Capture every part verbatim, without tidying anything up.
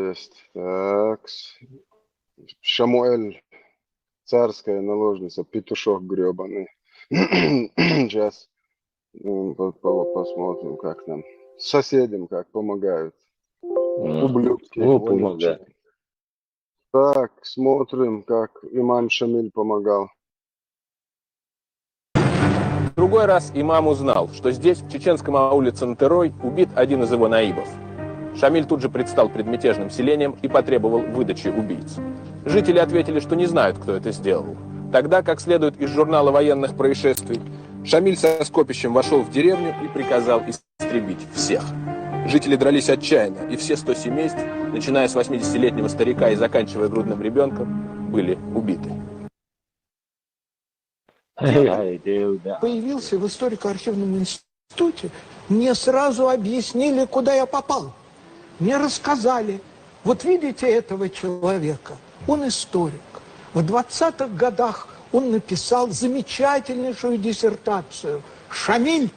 есть. Так. Шамуэль, царская наложница, петушок грёбаный. Сейчас посмотрим, как там. Соседям как помогают. Ублюдки. О, помогают. Так, смотрим, как имам Шамиль помогал. В другой раз имам узнал, что здесь, в чеченском ауле Центерой, убит один из его наибов. Шамиль тут же предстал пред мятежным селением и потребовал выдачи убийц. Жители ответили, что не знают, кто это сделал. Тогда, как следует из журнала военных происшествий, Шамиль со скопищем вошел в деревню и приказал истребить всех. Жители дрались отчаянно, и все сто семейств, начиная с восьмидесятилетнего старика и заканчивая грудным ребенком, были убиты. Появился в историко-архивном институте, мне сразу объяснили, куда я попал. Мне рассказали, вот видите этого человека, он историк. В двадцатых годах он написал замечательнейшую диссертацию «Шамиль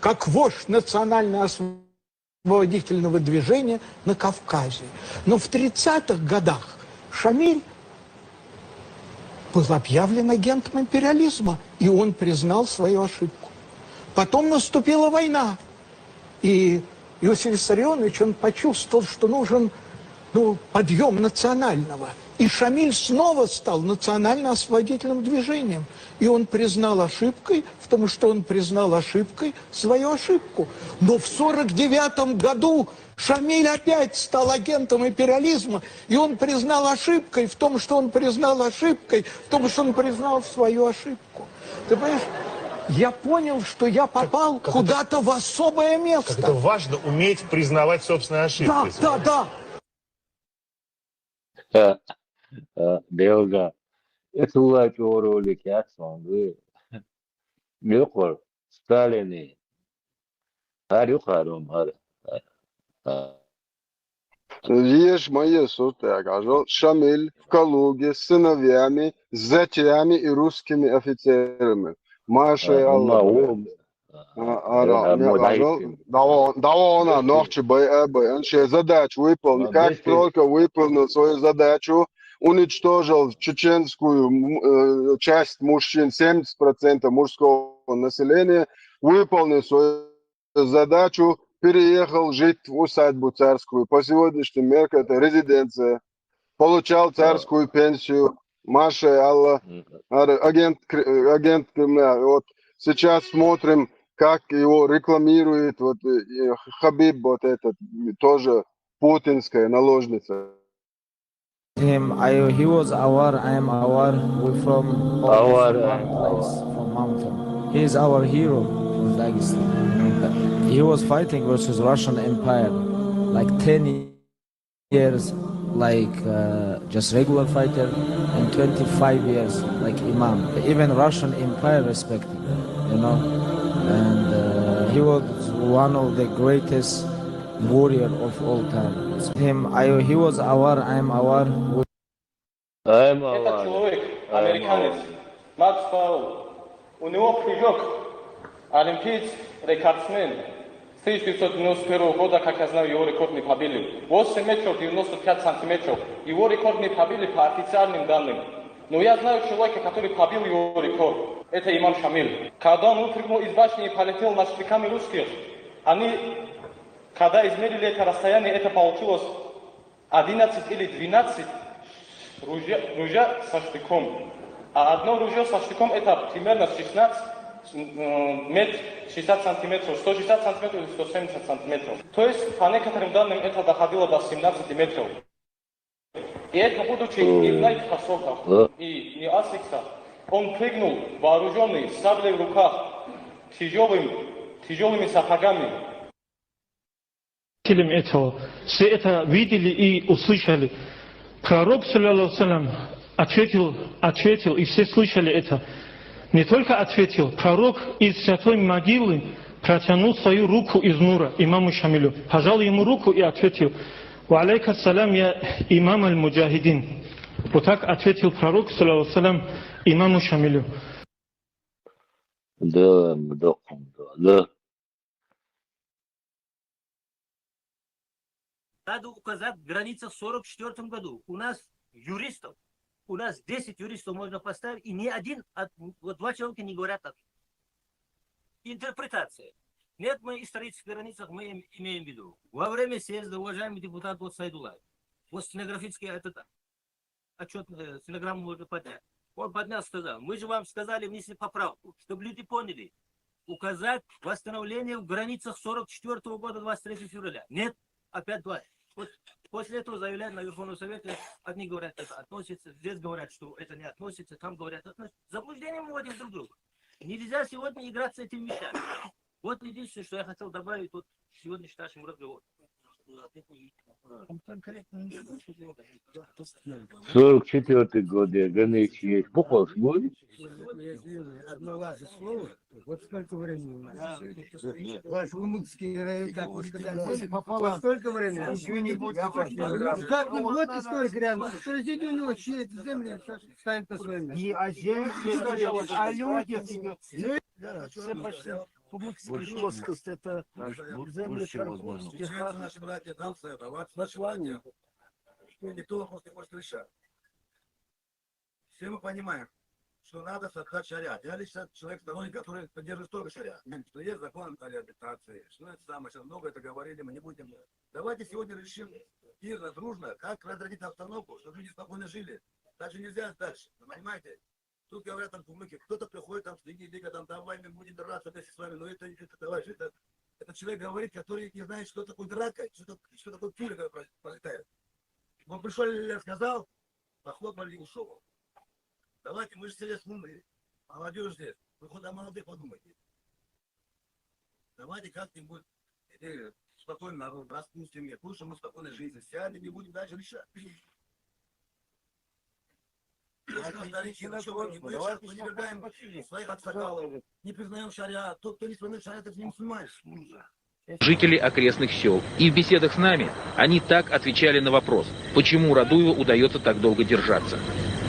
как вождь национально-освободительного движения на Кавказе». Но в тридцатых годах Шамиль был объявлен агентом империализма, и он признал свою ошибку. Потом наступила война, и Иосиф Виссарионович, он почувствовал, что нужен ну, подъем национального. И Шамиль снова стал национально-освободительным движением. И он признал ошибкой, в том, что он признал ошибкой свою ошибку. Но в сорок девятом году Шамиль опять стал агентом империализма, и он признал ошибкой в том, что он признал ошибкой, в том, что он признал свою ошибку. Ты понимаешь, я понял, что я попал куда-то в особое место. Как это важно уметь признавать собственные ошибки. Да, да, да. Делга. Этула чоролик яцманды. Мёкор Сталини. Харю харом хар. Ешь мои сутек, ажал Шамиль в Калуге с сыновьями, зятьями и русскими офицерами. Маша Аллах. Ара, не, ажал, да он, да он, а нохчи бай, а бай, он ще задачу выполнил. Как только выполнил свою задачу, уничтожил чеченскую часть мужчин, семьдесят процентов мужского населения, выполнил свою задачу, переехал жить в усадьбу царскую. По сегодняшним меркам это резиденция. Получал царскую пенсию. Маша Аллах. Агент, агент Кремля. Вот сейчас смотрим, как его рекламирует вот Хабиб, вот этот, тоже путинская наложница. Him, I, he was Awar, I am Awar, we from Awar, one place, from mountain. He is our hero from Dagestan. He was fighting versus Russian Empire, like ten years, like uh, just regular fighter, and twenty-five years, like imam. Even Russian Empire respected, you know. And uh, he was one of the greatest warrior of all time. Him, I, he was Awar, I am Awar. I am Этот Awar. человек, американец, Макс Пауэлл, у него прыжок, олимпиец, рекордсмен. С тысяча девятьсот девяносто первого года, как я знаю, его рекорд не побили. восемь метров девяносто пять сантиметров. Его рекорд не побили по официальным данным. Но я знаю человека, который побил его рекорд. Это имам Шамиль. Когда он выпрыгнул из башни и полетел над штыками русских, они, когда измерили это расстояние, это получилось одиннадцать или двенадцать ружья, ружья со штыком. А одно ружье со штыком это примерно шестнадцать метр шестьдесят сантиметров, сто шестьдесят сантиметров или сто семьдесят сантиметров. То есть, по некоторым данным, это доходило до семнадцати метров. И это будучи не в Найк кроссовках и не Асиксах, он прыгнул вооруженный, с саблей в руках, тяжелым, тяжелыми сапогами. Свидетелем этого, все это видели и услышали. Пророк, саллаллаху салям, ответил, ответил, и все слышали это. Не только ответил, пророк из святой могилы протянул свою руку из нура имаму Шамилю, пожал ему руку и ответил: «Ва алейка салям, я имам аль-муджахидин». Вот так ответил пророк, саллаллаху салям, имаму Шамилю. Да, да, да. Надо указать в границах сорок четвёртом году. У нас юристов, у нас десять юристов можно поставить, и ни один, от, вот два человека не говорят так. Интерпретация. Нет, мы исторических границах мы им- имеем в виду. Во время съезда, уважаемый депутат, вот Сайдулаев, вот стенографический этот отчет, э, стенограмму можно поднять. Он поднял, сказал: «Мы же вам сказали внести поправку, чтобы люди поняли, указать восстановление в границах сорок четвёртого года, двадцать третьего февраля». Нет, опять два. Вот после этого заявляют на Верховном Совете, одни говорят, это относится, здесь говорят, что это не относится, там говорят, относится. Заблуждение вводим друг друга. Нельзя сегодня играть с этими вещами. Вот единственное, что я хотел добавить вот сегодня к нашему разговору. Сорок четвертый год, я границы есть. Бухал будет? Одно ваше слово. Вот сколько времени у нас? Ваш Умыкский район, как вы сказали, вот сколько времени? Ну, как не будет историк рядом? Спросите у него, чьи эти земли станет на своем месте. Не о земле, а о людях идет. Да, все пошли. Плоскость это земли Получается, наши братья нам создавать наши владения, что никто вопрос не может решать. Все мы понимаем, что надо создать шариат. Я лично человек, сторонник, который поддерживает только шариат. Что есть закон о реабилитации, что это самое, сейчас много это говорили, мы не будем. Давайте сегодня решим мирно, дружно, как разрядить обстановку, чтобы люди спокойно жили. Дальше нельзя дальше, вы понимаете? Тут говорят там кумыки, кто-то приходит там с Лиги Лига, там давай мы будем драться вместе с вами, но это, это товарищ, это, этот человек говорит, который не знает, что такое драка, что, такое- что такое пуля, когда про- пролетает. Он пришел, я сказал, похлопали и ушел. Давайте, мы же все здесь умные, молодежь здесь, вы хоть о молодых подумайте. Давайте как-нибудь или спокойно народ распустим их, лучше мы спокойной жизни сядем и будем дальше решать. Старики, ну что, мы сейчас пренебрегаем своих аксакалов, не признаем шариат. Тот, кто не признает шариат, это не мусульманин. Жители окрестных сел. И в беседах с нами они так отвечали на вопрос, почему Радуеву удается так долго держаться.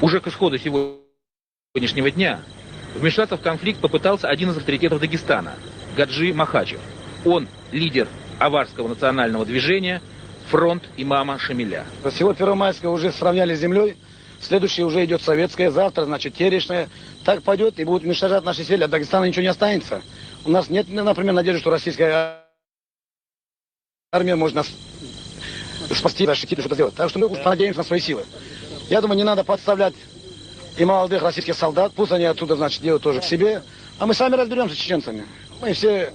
Уже к исходу сегодняшнего дня вмешаться в конфликт попытался один из авторитетов Дагестана, Гаджи Махачев. Он лидер аварского национального движения «Фронт имама Шамиля». Село Первомайское уже сравняли с землей. Следующее уже идет советское, завтра, значит, терешное. Так пойдет и будут уничтожать наши села. От Дагестана ничего не останется. У нас нет, например, надежды, что российская армия может нас спасти, защитить, что-то сделать. Так что мы уж понадеемся на свои силы. Я думаю, не надо подставлять и молодых российских солдат. Пусть они оттуда, значит, делают тоже к себе. А мы сами разберемся с чеченцами. Мы все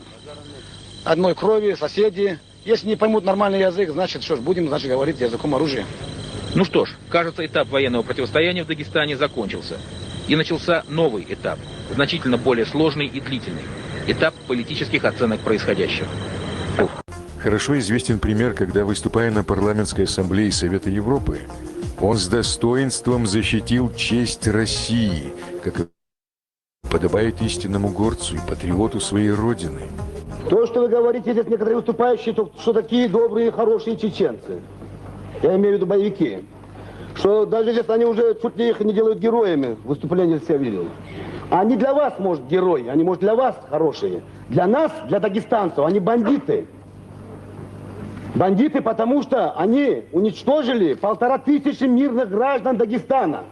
одной крови, соседи. Если не поймут нормальный язык, значит, что ж, будем, значит, говорить языком оружия. Ну что ж, кажется, этап военного противостояния в Дагестане закончился. И начался новый этап, значительно более сложный и длительный. Этап политических оценок происходящего. Хорошо известен пример, когда, выступая на парламентской ассамблее Совета Европы, он с достоинством защитил честь России, как и подобает истинному горцу и патриоту своей Родины. То, что вы говорите здесь, некоторые выступающие, то, что такие добрые, хорошие чеченцы, я имею в виду боевики, что даже здесь они уже чуть ли их не делают героями, выступления все видел. Они для вас, может, герои, они, может, для вас хорошие. Для нас, для дагестанцев, они бандиты. Бандиты, потому что они уничтожили полтора тысячи мирных граждан Дагестана.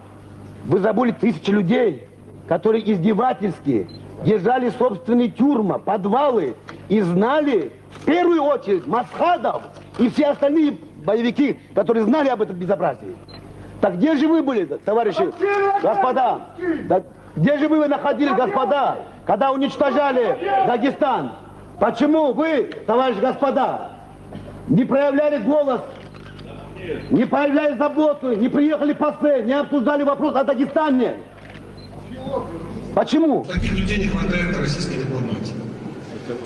Вы забыли тысячи людей, которые издевательски держали собственные тюрьмы, подвалы и знали в первую очередь Масхадов и все остальные боевики, которые знали об этом безобразии. Так где же вы были, товарищи, господа? Да где же вы находились, господа, когда уничтожали Дагестан? Почему вы, товарищи господа, не проявляли голос, не проявляли заботу, не приехали послы, не обсуждали вопрос о Дагестане? Почему? Таких людей не хватает в российской дипломатии.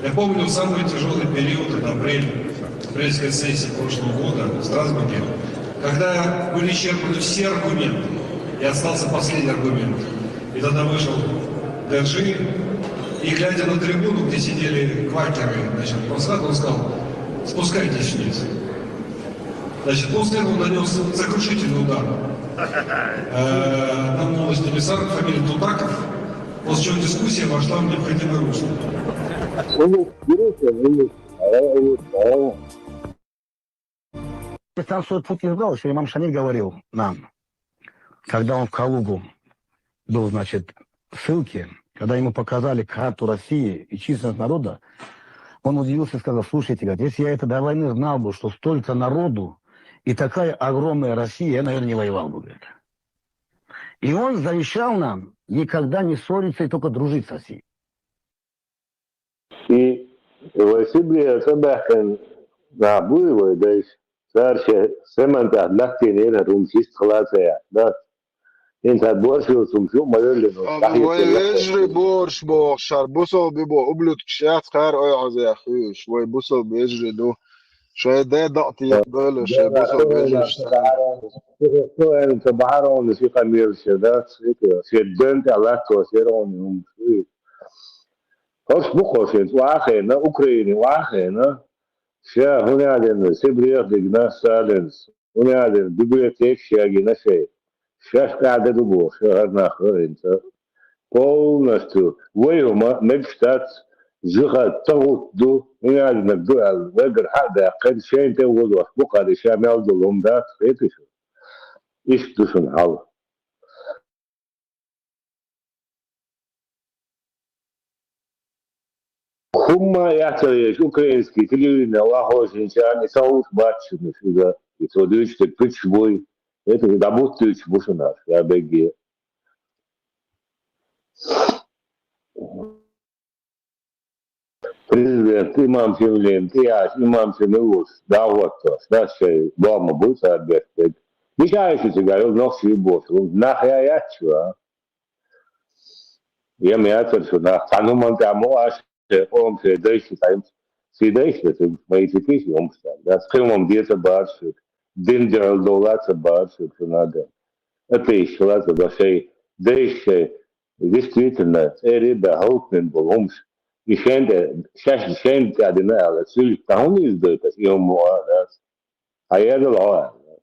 Я помню самый тяжелый период, это апрель, апрельская сессия прошлого года в Страсбурге, когда были исчерпаны все аргументы, и остался последний аргумент. И тогда вышел Гаджи, и глядя на трибуну, где сидели квакеры, значит, Масхадов, он сказал: «Спускайтесь вниз». Значит, после этого нанес сокрушительный удар. Э, На молодость эмиссар, фамилия Тутаков, после чего дискуссия вошла в необходимое русло. Улыб, берите, улыб. А, улыб, а. Сам свой путь избрал, еще имам Шамиль говорил нам, когда он в Калугу был, значит, в ссылке, когда ему показали карту России и численность народа, он удивился и сказал: «Слушайте, говорит, если я это до войны знал бы, что столько народу и такая огромная Россия, я, наверное, не воевал бы», говорит. И он завещал нам никогда не ссориться и только дружить с Россией. И вай Сибрех цӀабаьхкина нах буй вай дайша, цара шоай семан тӀехь латтийнера хӀара хӀума иштта хила ца яц, да? ХӀинца хӀара борш йолчу хӀума шу а ма йоллина, Ага, вай вежарий борш бохуш, шар бусалба бо, ублюдкаш яц, кхара ойхьазъяхна хуьйш, вай бусалба вежарий ду. Шайн ден дакъа тӀе дойла, шайн бусалба вежарий. Ца бахьаронаш, ца къамелаш, да, шайн ден тӀехь латтош яра хьуна хӀума. ХӀорш бу кхо шен, охьахиъна, Украине охьахиъна, ша хӀун аьлла, Сибрех дигна Сталинс, хӀун аьлла, библиотекаш ягийна шайн. Шаьш къаьхьа ду бохуш, хӀара нах хӀинца. Полностью вай хӀума мегаш дац, жиха тахӀутта ду, хӀун аьлларг ду аьлла, вайгара хьа а даьккхина, шайна тӀе а возош бу кхара, и ша мел долу хӀума дац, хетий шу? Иштта ду шуна хьал. ХӀумма а яцара еш, украинский телевидение вахошинчарна и ца хууш бац шуна иза, и цо дуьйцуш дерг пуьташ буй, это дӀабуттуьйтуш бу шуна аш, я бегге. Президент имам Шемалин, тӀеяхьаш имам Шемал волуш, дӀахӀоттош, да, шайн догӀма буй цара беш дерг. Мичахь ю шу цигахь, йолу нохчий ю бохуш, нах я яц шу, а? Я ма яцара шу нах, цхьана хӀуманна тӀехь мо аша, шайн къоман, шайн дайша цхьаьнца, шайн дайша ду, ма и цига шу хӀумаш цара, да, кхин хӀума де ца бара шуьга, дин дуьхьал довла ца бара шуьга, шу нах дан. Атеисташ хила ца бара шайн дайша, шайн Действительно, цӀера бен хӀаллакдина болу хӀумаш. И шен тӀе, шаьш шен тӀе дина аьлла, цуьнга тхан хӀунда иза дойту аса, и хӀума мо а дац. Хьан ядал хьо аьлла.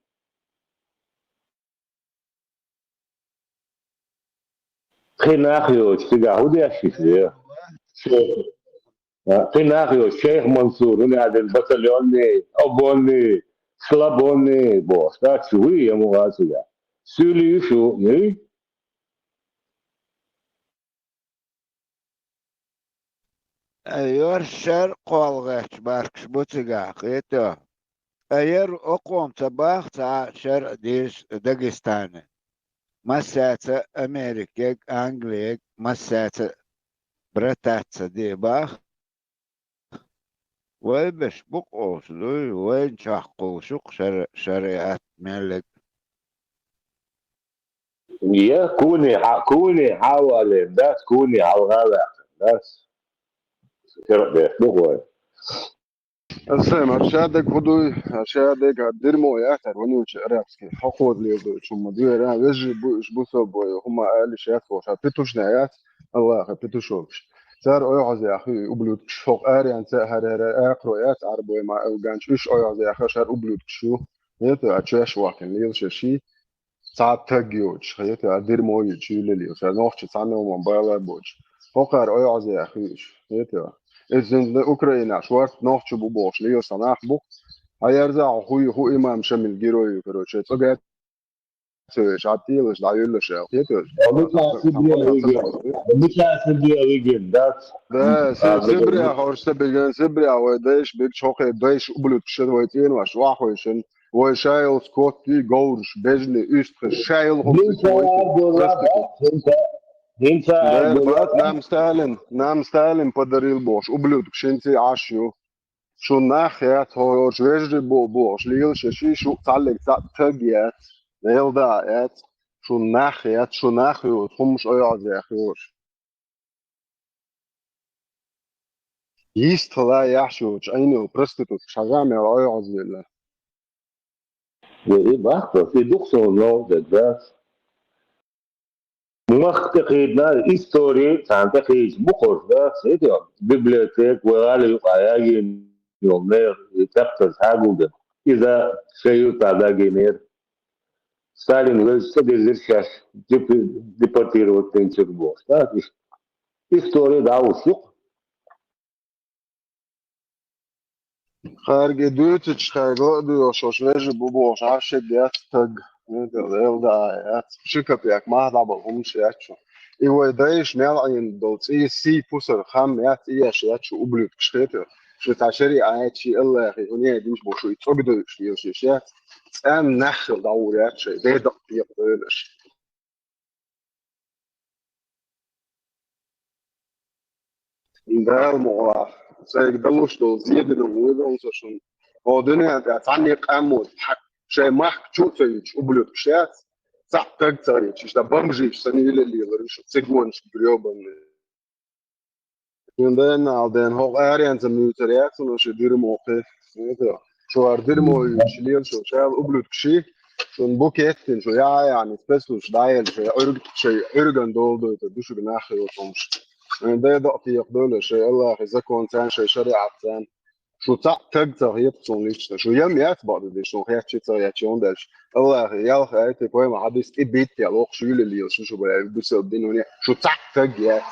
Кхин нах йоцуш, цигахь хӀун деш ю шен? Шен. А, кхин нах йоцуш, Шейх Мансур, хӀун аьлла, батальонный, оборонный, слабонный бохуш, да, шу вуй, я ма вац цигахь. Суьйли ю шу, юй? Ай, йорш шер кхолла гӀерташ баркаш бу цигахь, кхетий? Ткъа яра окхо-м ца боху цхьа а шер а дезаш Дагестане. Массаьрца Америкега, Англиега, массаьрца брататься де боху. Вай беш бу-кх олуш дуй, вайна чохь кхуллуш ю-кх шара-, шариат меллиг. Я куне хьа-, куне хьавалийна дац, куне хьалха а ваьккхина дац. Шарахь беш бу-кх вай. Аса мара шадерг хӀун дуй, шадерг а дерьмо яхар, ванучу арабский, хьо кхоза лелдойчу хӀума дуьйра, вежарий бу уьш, бусалба вай, хӀума ала йиш яц бохуш, хьан петушна яц, Аллаха петушокаш. Цара ойхьазъяхна ю и ублюдкаш, хӀокху аренца а хӀара-хӀара акхаро яц, Ӏарбой ма аьлла гӀанча, уьш ойхьазъяхна, шара ублюдкаш ю. ХӀета, а чоьш вахкина лела шаьш, цхьа а таг йоцуш, хӀета, а дерьмо йоцуш, юьллале, ша нохча цхьа мел ма бала а боцуш. ХӀокхара ойхьазъяхна ю уьш, хӀета. Иза зинза Украинахь шорта нохча бу бохуш, лела сан нах бу-кх. Хьан ярза хьо хӀу ю, хӀу имам Шамил герой ю, короче, цӀа гӀаьт ца веш, хьан тӀелаш дӀаюьллуш аьлла, хӀета. Мича Сибре вигина, мича Сибре вигина, дац? Да, Сибре хьорш ца биган, Сибре вай дайш бигчу хӀокхе дайш ублюдкаш вай цӀенош, вахвайшин. Вай шайла скотти, говраш, бежни, уьстагӀаш, шайла хӀума цига вай цига. ХӀинца, хӀинца Дера бац, нам Сталин, нам Сталин подарил бохуш, ублюдкаш, хӀинца а Ӏаш ю. Шун нах яц, хӀорш вежарий бу бохуш, лела шаьш, шу цхьаллиг цхьаъ таг яц, Делан да а яц, шун нах яц, шу нах йоцу, хӀумаш ойхьазъяхна йоцуш. Йистхила яхьаш йоцуш, Ӏийна йолу проститутка шхьа жамел ойхьазъелла. Я и бахка, и дукха суна новкъа дерг дац. Махка тӀекхийдина, истори царна тӀекхийдаш бу кхуьш, дац, хӀета, библиотека, вай гӀала юкъа ягийна йолу нехан и тептар схьагулдина. Иза шайн юьртахь дагийнера. Сталин вевза ца дирзира шаьш, депо-, депортировать динчуьра бохуш, да, иштта. Истори дӀа а вуссу-кх. Кхаьрга дуьйцучу, кхаьрга ла а доьхуш, шуьш вежарий бу бохуш, Ӏаш шега яц таг. Эл да яц. Ши капек мах дӀабала хӀумаш яц шу. И вай дайша мел Ӏийна долу цӀий сий пусар хам яц, и еш яц шу, ублюдкаш хетар. Шу цхьа шариӀа яц, ши Аллахе хӀун яа динчу бохуш, и цӀогдойуш лелаш яц. ЦӀенна нах хила дӀагӀур яц шайн, дедакъ пекъа дойлаш. Дала мукъалахь, сайга далуш долу зеделла вуй ван со шуна. Хьо дуьнен тӀехь цхьанне къаммо, шайн махка чу а ца юьтуш, ублюдкаш яц, цхьаъ таг ца хеташ, иштта бомжийша санна юьле лелар шу, цигонаш грёбанный. Шуна дайна алден, хӀокху аренца муьйцур яц, но ши дирмо кхи. Шу ар дирмо юьтуш лела шу, шал ублюдкаш ши, шуна бу кеттина, шу яа яхьна, спецлуш дӀаелла, шайн Ӏуьрг-, шайн Ӏуьрган дола дойтур ду шуьга нах йоцу хӀумаш. Шайн дедо а пекъа дойлаш, шайн Аллахе закон царна, шайн шариӀат царна. Шу цхьаъ таг ца хета суна лично. Шу ям яц бакъдерг, шуна хетча ца хетча, хӀунда аьлча Аллахе ялх аят, пайхамар хьадис тӀе битте локхуш юьле лела шу, шу бусалба дин вуне. Шу цхьаъ таг яц.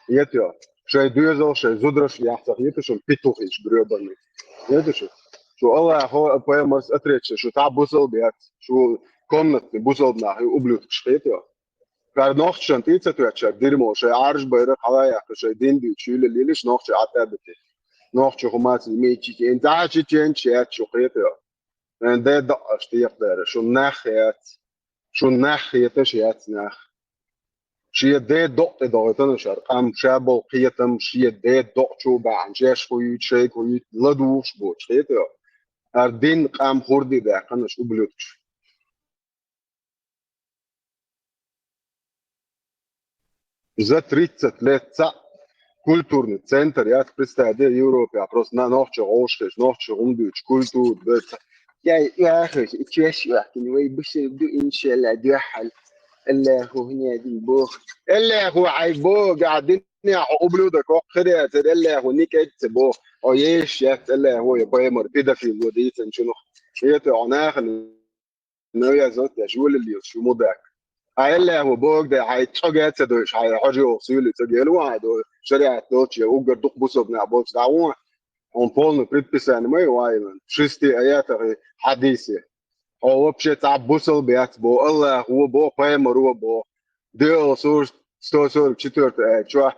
Ето, шайн доьзал, шайн зудараш яц ца хета шуна, петухиш грёбанный. Ето шу. Шу Аллахо а пайхамарс а отреча, шу цхьаъ бусалба яц. Шу комнатный бусалба нах ю, ублюдкаш хета. Кхара нохчашна тӀе ца тоьттуш, дирмо, шайн Ӏаржбайра хьала а яьккхина, шайн дин дуьйцуш юьле лелаш, нохчий Ӏад а бити. Нохчо хӀума ца мичи чен, за чеченцаш яц шу, кхетайо. Шайн дедо а аша тӀехь дара, шун нах яц. Шун нах хеташ яц нах. Шен дедо а тӀедогӀуьйтана шара къам, ша болу кхетам, шен дедо а чу баьхьна, шаьш хуьйуьйту, шайга хуьйуьйту, ладугӀуш боцуш, кхетайо. ХӀара дин къам хурде даьккхина аша, ублюдкаш. За тридцать лет цхьаъ культурный центр яц, представь, де, Европе, а просто на нохчо гӀовшхеш, нохчо гӀум дуьйцу, культура, да, цхьаъ. Я, яхаш, и чеш вахтин, вай бусалба ду, иншалла, дуьхьал. Аллаху хӀунедин боху. Аллаху хьай бога, а динехь ублюдок, хӀокху хире цара Аллаху никӀег ца боху. О, еш яц Аллаху, я пайхамар, педофил, дийцан чунах. Хета, о, нахана навязывать деш, юьле лелаш шу, мудак. Хьай Аллаху боху де, хьай цӀога а ца дойуш, хьай хьожа йоху суьйли цӀога елла ван хьай дойу, шариат долчу я уггар дукха бусалба нах болчу дӀа вон, хьуна полный предписание ма ю вайна, шести аятах и хьадисе. Хьо вообще цхьа бусалба яц боху, Аллахо боху, пайхамаро боху. ДоьалгӀа сура, сто сорок четвёртый аят чохь,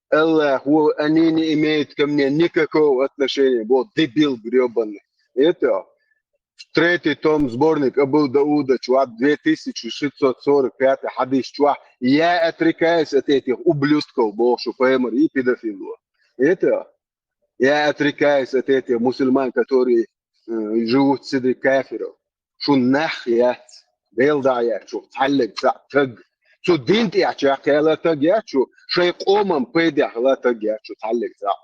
Аллахо, они не имеют ко мне никакого отношения, бо дебил грёбаный. Это третий том сборник Абу Дауда чохь, две тысячи шестьсот сорок пятый хьадис чохь, я отрекаюсь от этих ублюдков, боху шу, пайхамар и педофил. Это я отрекаюсь от этих мусульман, которые, э, живут среди кафиров. Шун нах яц, Дела дӀа яц шу, цхьаьллиг цхьаъ таг. Цу дин тӀехь чекхъяла таг яц шу, шайн къоман пайдехь хила таг яц шу, цхьаьллиг цхьаъ.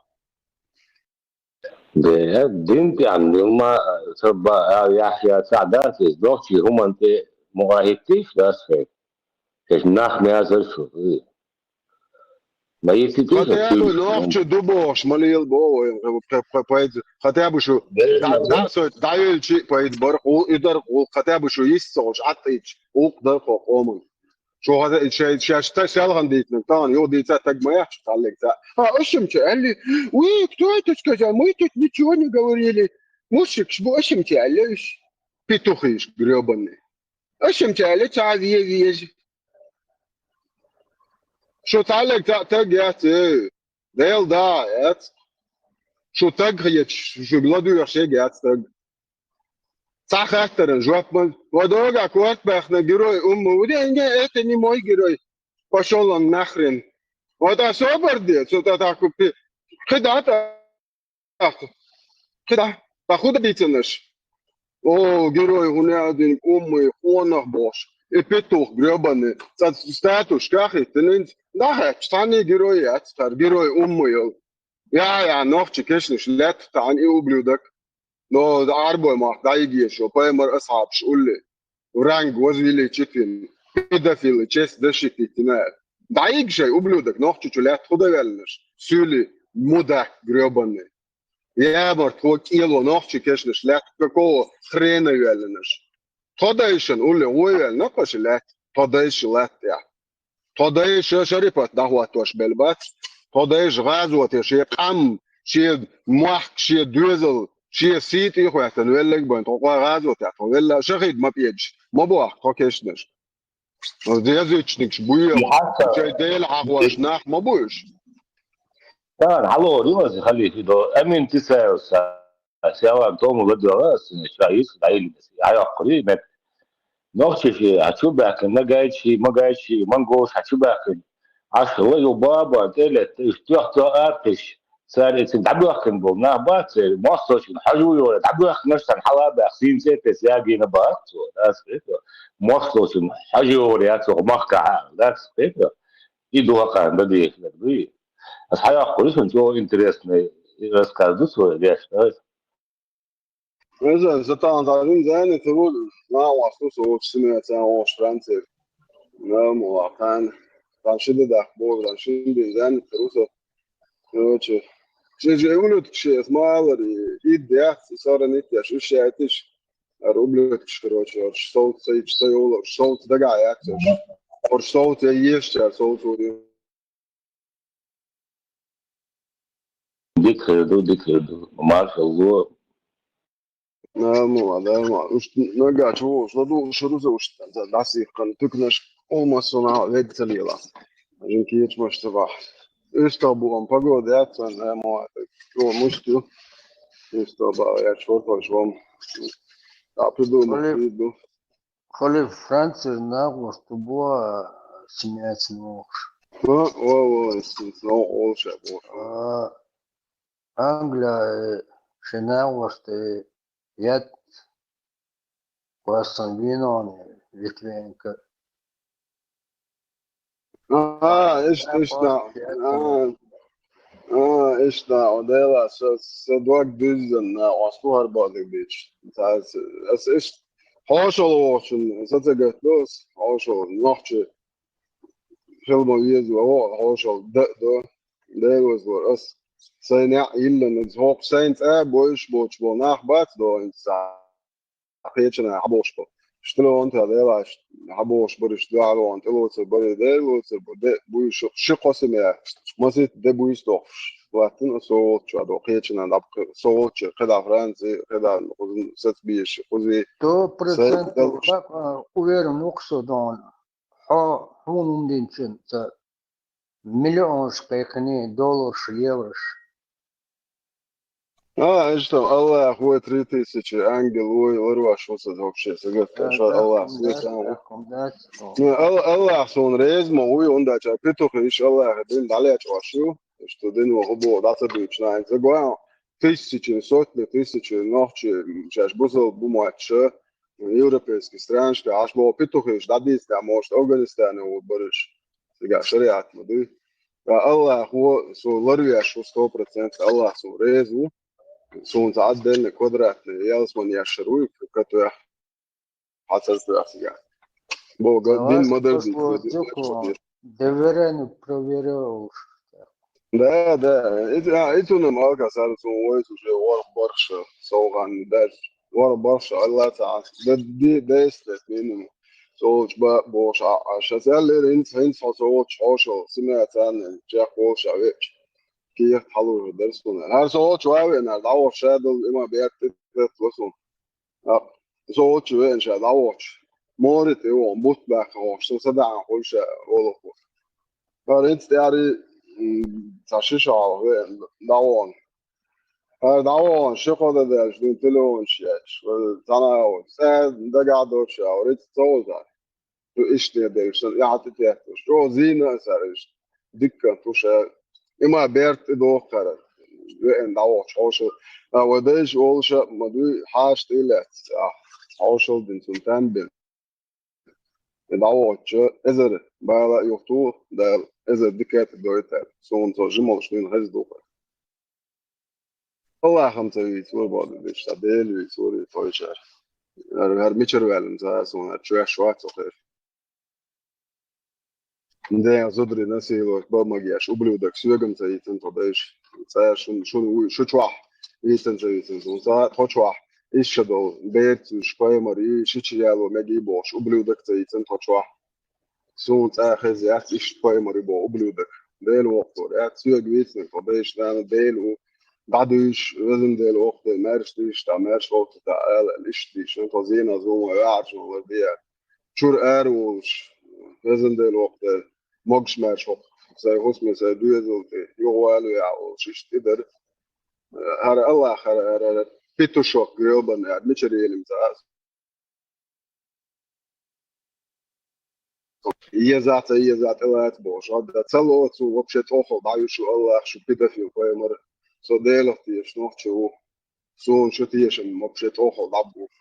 Де, дин тӀехь нума, са ба, а, яхь, я, цхьаъ дац, иза дохчий хӀуманна тӀе мукъа хӀиттийша дац хӀе. Кеш нах мязар шу, хӀе. Ма йисти Хотя бы нохча ду бохуш, ма лела боху вай, пхе-, пхе-, пхе-, пайда. Хотя бы шу, да, да, со, дӀаевлчи пайда бар, ху-, и дар ху-, хотя бы шу йист ца хуш, Ӏаттийча, гӀуллакх дар хо къоман. Шу хата-, шай-, шаьш та селхан дийцинарг, тахана юха дийца таг ма яхча, таллиг ца. А, ошимча, алли, уй, кто это сказал? Мы тут ничего не говорили. Мушикш бу ошимча, алли, уьш. Петухиш, грёбаный. Ошимча, алли, ца ве-, вежа. Шу таллиг ца таг яц, э. Дела да, яц. Шу таг хеташ, шу ладуьйгӀуш шега яц таг. Цхьа хаттаран жоп ма, ва дога корта баьхна герой умма, у де, не, это не мой герой. Пошёл он нахрен. Вот особар де, цу та так, пи-, кхида та, так, кхида, та худа дийцанаш. О, герой, хӀун яа дин, уммы, къонах бохуш. И петух грёбаный. Ца статус кахиттининц. Да, хьач, цхьанний герой яц, тар герой уммы йол. Я, я, нохчи кешнаш лаьтта тахан и ублюдок. Но арбой мах дайгешо, пайхамар асхьабаш улли. Вранг возвеличитвин, педофилы, честь защититина. Дайг шай ублюдок, нохчичу лаьтта худа велнаш. Сюли, мудак, грёбаный. Я, март, хо кӀело нохчи кешнаш лаьтта, какого хрена велнаш? Тхо дайшан улли, гӀой велна, кхаша лаьтта, тхо дайша лаьтта, я. Тхо дайша шарипат дӀахӀоттош бел бац. Тхо дайша гӀазоте шен къам, шен мохк, шен доьзал Шен сий тӀе а хӀоьттина, веллаг бан, тхо кхо гӀазот тӀе, тхо велла, шахид ма пӀедаш, ма бохка тхо кешнаш. Язычникаш буй, шай Дела хьахош нах ма буй уж. Тан, хьало, римази халифи до, Амин Тисаевса, сяван тому ладвала, сине шаис, дайли, хьаяккхури, мет. Нохчаши хьачубаьккхина, нагайчи, магайчи, монголш хьачубаьккхина. Аш хила ю баба, тӀелетта, иш туьхтуьа апхиш. Цара эциг дӀабоьхкина болу нах бац, церан мосточун хьажу йора, дӀабоьхкинарш царна хьала а баьхна, сийна цӀе а тесна ягийна бац цо, дац хета. Мосточун хьажу йора яц оха махкахьа, дац хета. И ду хьакхарна дан дийхина дуй. Ас хьаяккхури шуна чӀогӀа интересный рассказ ду цо деш, да? Везан, за тан за рин зани, ты вот, на, у вас тут вот семья, цан ош Франция. На, му, а тан, тан шида дах, бо, тан шин бин зани, ты вот, короче, же, же, улют, кше, смалар, и, и дяц, и соран, и тяш, и шайтиш, а рублют, короче, ор шсовт, сай, сай, ола, шсовт, дага, я, тяш. Ор шсовт, я, еш, я, солт, ури. Дика хир ду, дика хир ду. Маршалла. Нормально, нормально. Уж нагахь чу волуш, ладугӀуш, руза уж, дӀасихкан, туькнаш, олмассо нахьа вед ца лела. Жин кечмаш ца бахь. УьстагӀ бу ам погода яц, нормально. Чо мусть ю? УьстагӀ бахь, я чорпаш вам. А придумал, Халиф. Придумал. Халиф, Францияра нагӀошта бу а семьяца нохуш. Ва, ва, ва, эс, эс ногӀу олуш а бу. А, Англия, э, шен нагӀошта, э, ят классан винони Литвенко. А, иштта, иштта. А, а, иштта, о, дела, со, со дог дуьззина, ослу хӀара бохург бийча. Ца, ас, ас иштта хьошалла вохучун, со ца гатдо ас, хьошалла, нохчи хила ма веза, о, хьошалла д-, до, Дела веза вара ас. Сайн яа йиллина, хӀокху сайн цӀа бойуш боцуш болу нах бац до, хӀинца. Кхечанхьа хьаболуш бу. Штилонта лелаш хьаболуш бариш дуьхьалонан тӀелоцур барий, Дела лоцур бу, де буй шу, ши кхо семья. Масийтта де буйс дохуш. Латтина со волччохь до, кхечанхьа дӀа, со волччохь кхидӀа Франци, кхидӀа кхуза сацбийш, кхузий. Сто процентов, Са-, как, а, уверен ву-кх со дона. Хьо, хьуна хӀума динчун ца миллионаш кхайкхиний, долларш, еврош. А, иштта, Аллах вой, три тысячи ангел вой, ларваш ву сан вообще, сагатта, Да, ша да, Аллах, да, свет сам. Да, да. Не, Ал-, Аллах суна реза ма вуй, хӀунда аьлча петухи иш Аллаха дин дӀалечкъош ю, что дин ву хӀубо дӀа ца дуьйцуш нахьа. Ца гой, тысячи, сотни тысячи нохчи, шаьш бусалба бу моьттуш, европейский странашка, аш боху петухиш дӀадийцина, может, Афганистане ву бараш. Цигахь шариат ма дуй. Ткъа Аллах ву, со ларвеш ву сто процентов, Аллах суна реза ву. Суна ца Ӏадденна квадратный ялсмани яшшар вуй, катоьхна, хьацар тоьхна цигахь. Бога, дин ма дар дийца, дин ма дар. Доверяю, проверяю. Да, да. Ит, а, ит уна малка сара суна вайца уже ворхӀ бархӀ ша, совгӀанна даьлча. ВорхӀ бархӀ ша, Аллах ца Ӏа. Да, ди, дайс тес, динна. Со волчу ба-, бохуш, а, а, ша цаьллера, хӀинца, хӀинца хьо со волчу хьошалла, симеа царна, чех волуш а веача. Кехат хьалур дара суна. ХӀара со волчу ван веана, дӀавахча ша долу, има берт тӀе тетта ло суна. А, со волчу веана ша дӀавахча. Мори тӀе вон, бутт баьхка хьош, со садаӀан хуьлу ша, олух ву. ХӀара хӀинца тӀаьхьари, м, цхьа ши шо хьалха веана, дӀавахана. ХӀара дӀавахана, ши кхо дан даьлча, дуьйна телефонаш еш, цхьана а ву, цӀа дагахь доцуш а ву, рица ца вуза. Ду иштта дерг, сан яхьа тӀе тетташ. ЧӀогӀа зийна а цара иштта. Дикка туша. Има берт тӀе доху хӀара. Веана дӀавахча хьошал. А, вай дайша олуша а ма дуй, хьаша тӀе а лаьцна. А, хьошал дина, цунна там бина. И дӀавахча, эзар бала а юхатуху, Дала эзар дика а тӀедойту. Суна цо жималш дуьйна хеза духар. Аллахам ца вийцура, боху дийша, Дела вийцура и тхойчара. ХӀара, хӀара мичара ваьлла ца а суна, хӀара чоьш вац цо хир. Ден зударий насиловать бан магеш, ублюдок, соьгам ца йийцина тхо дайша. Цара шун, шун вуй, шу чохь йийцина ца йийцина суна. Ца тхо чохь, исс ша долу, берца уьш паймар, и шича яло мега и бохуш, ублюдок ца йийцина тхо чохь. Суна цӀа хеза яц, иштта паймари бо, ублюдок. Дела воккхур яц, соьга вийцинарг тхо дайша нана, Дела ву. дӀадуьйш, везан Дела, воккха Дела, маьрша дийш, дӀа маьрша вовча, дӀа ала, иштта дийш, тхо зенах зулам ваьхьача вала де. Чура ара волуш, везан Дела, воккха Дела, могуш-маьрша воккха, сайн хӀусаме, сайн доьзал тӀе, юхавала веа волуш, иштта и дара. ХӀара Аллах, хӀара, хӀара, хӀара петушок грёбаный, хӀара мичара елим ца а. Еза ца еза тӀелаца бохуш, хӀорда ца лоцу, вообще тӀохал дӀа ю шу, Аллах, шу педофил, пайхамар, со Делах тешаш нохчо ву, суна шу тешам, вообще тӀохал дӀабуш.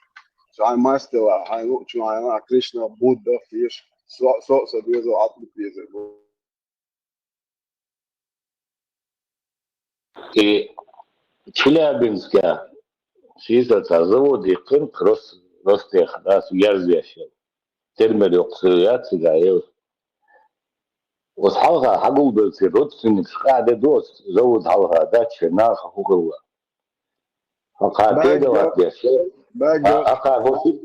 Хьайн мастила, хьайн луъчу, хьайн а Кришна, Будда теша, со, со, со доьзал Ӏад безар бу. И Челябинске шийса цхьа завод йиккхина Рос-, Ростех, да, цу герз веш йолу. Термер йоккха суьйре яц цигахь, ев. Оцу хьалха хьагулбеллачу родственникаш къаьхьа де ду оцу завод хьалха, дац шайн наха хӀу хилла. Хьан кхара передавать деш, хьан кхара хӀу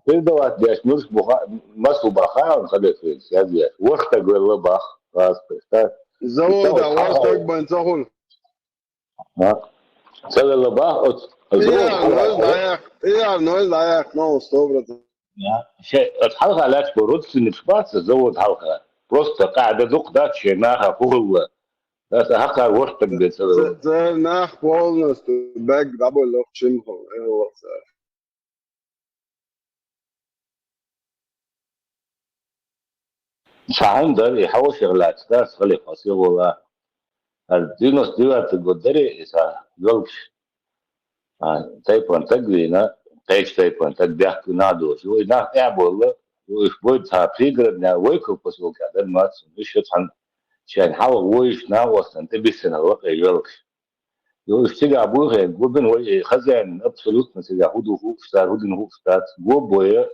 передавать деш, муьлш бу ха-, масал бан хаьа хьуна, хадасвеллаш, яздеш. ВорхӀ стаг велла бах, гӀазкхаша, да? Завода ворхӀ стаг бан ца хуьлу. Ца велла бах, оцу завода хьалха. ТӀеярнойла дӀаяьккхина, тӀеярнойла дӀаяьккхина, сто процентов. Шайн оцу хьалха лаьтташ бу родственникаш бац завода хьалха. Просто къаьхьа де дукха дац шайн наха хӀу хилла. Аса хьакхара ворхӀ стаг бен ца велла. Церан нах полностью баьгга дӀаболло чимхо, э, вац. Цхьа хӀума дара, и хьошах лаьцна дас, хале хьо сихвала. ХӀара девяносто девятый год дара, и цхьа йолуш. А, тайпана стаг вийна, кхечу тайпана стаг бехк вина а доцуш. Вай нах тӀаьхьаболла, вай уьш бойда цхьа пригородная Войков посёлка дан мац, уьш ю цхьаьна шайна хьалха вуьйш накъостана тӀебиссина лакхе йоьлхуш. Ю уьш цигахь буй хен, гобина вай и хозяин абсолютно цигахь хӀу ду хууш цара, хӀу дина хууш дац, гоббоя.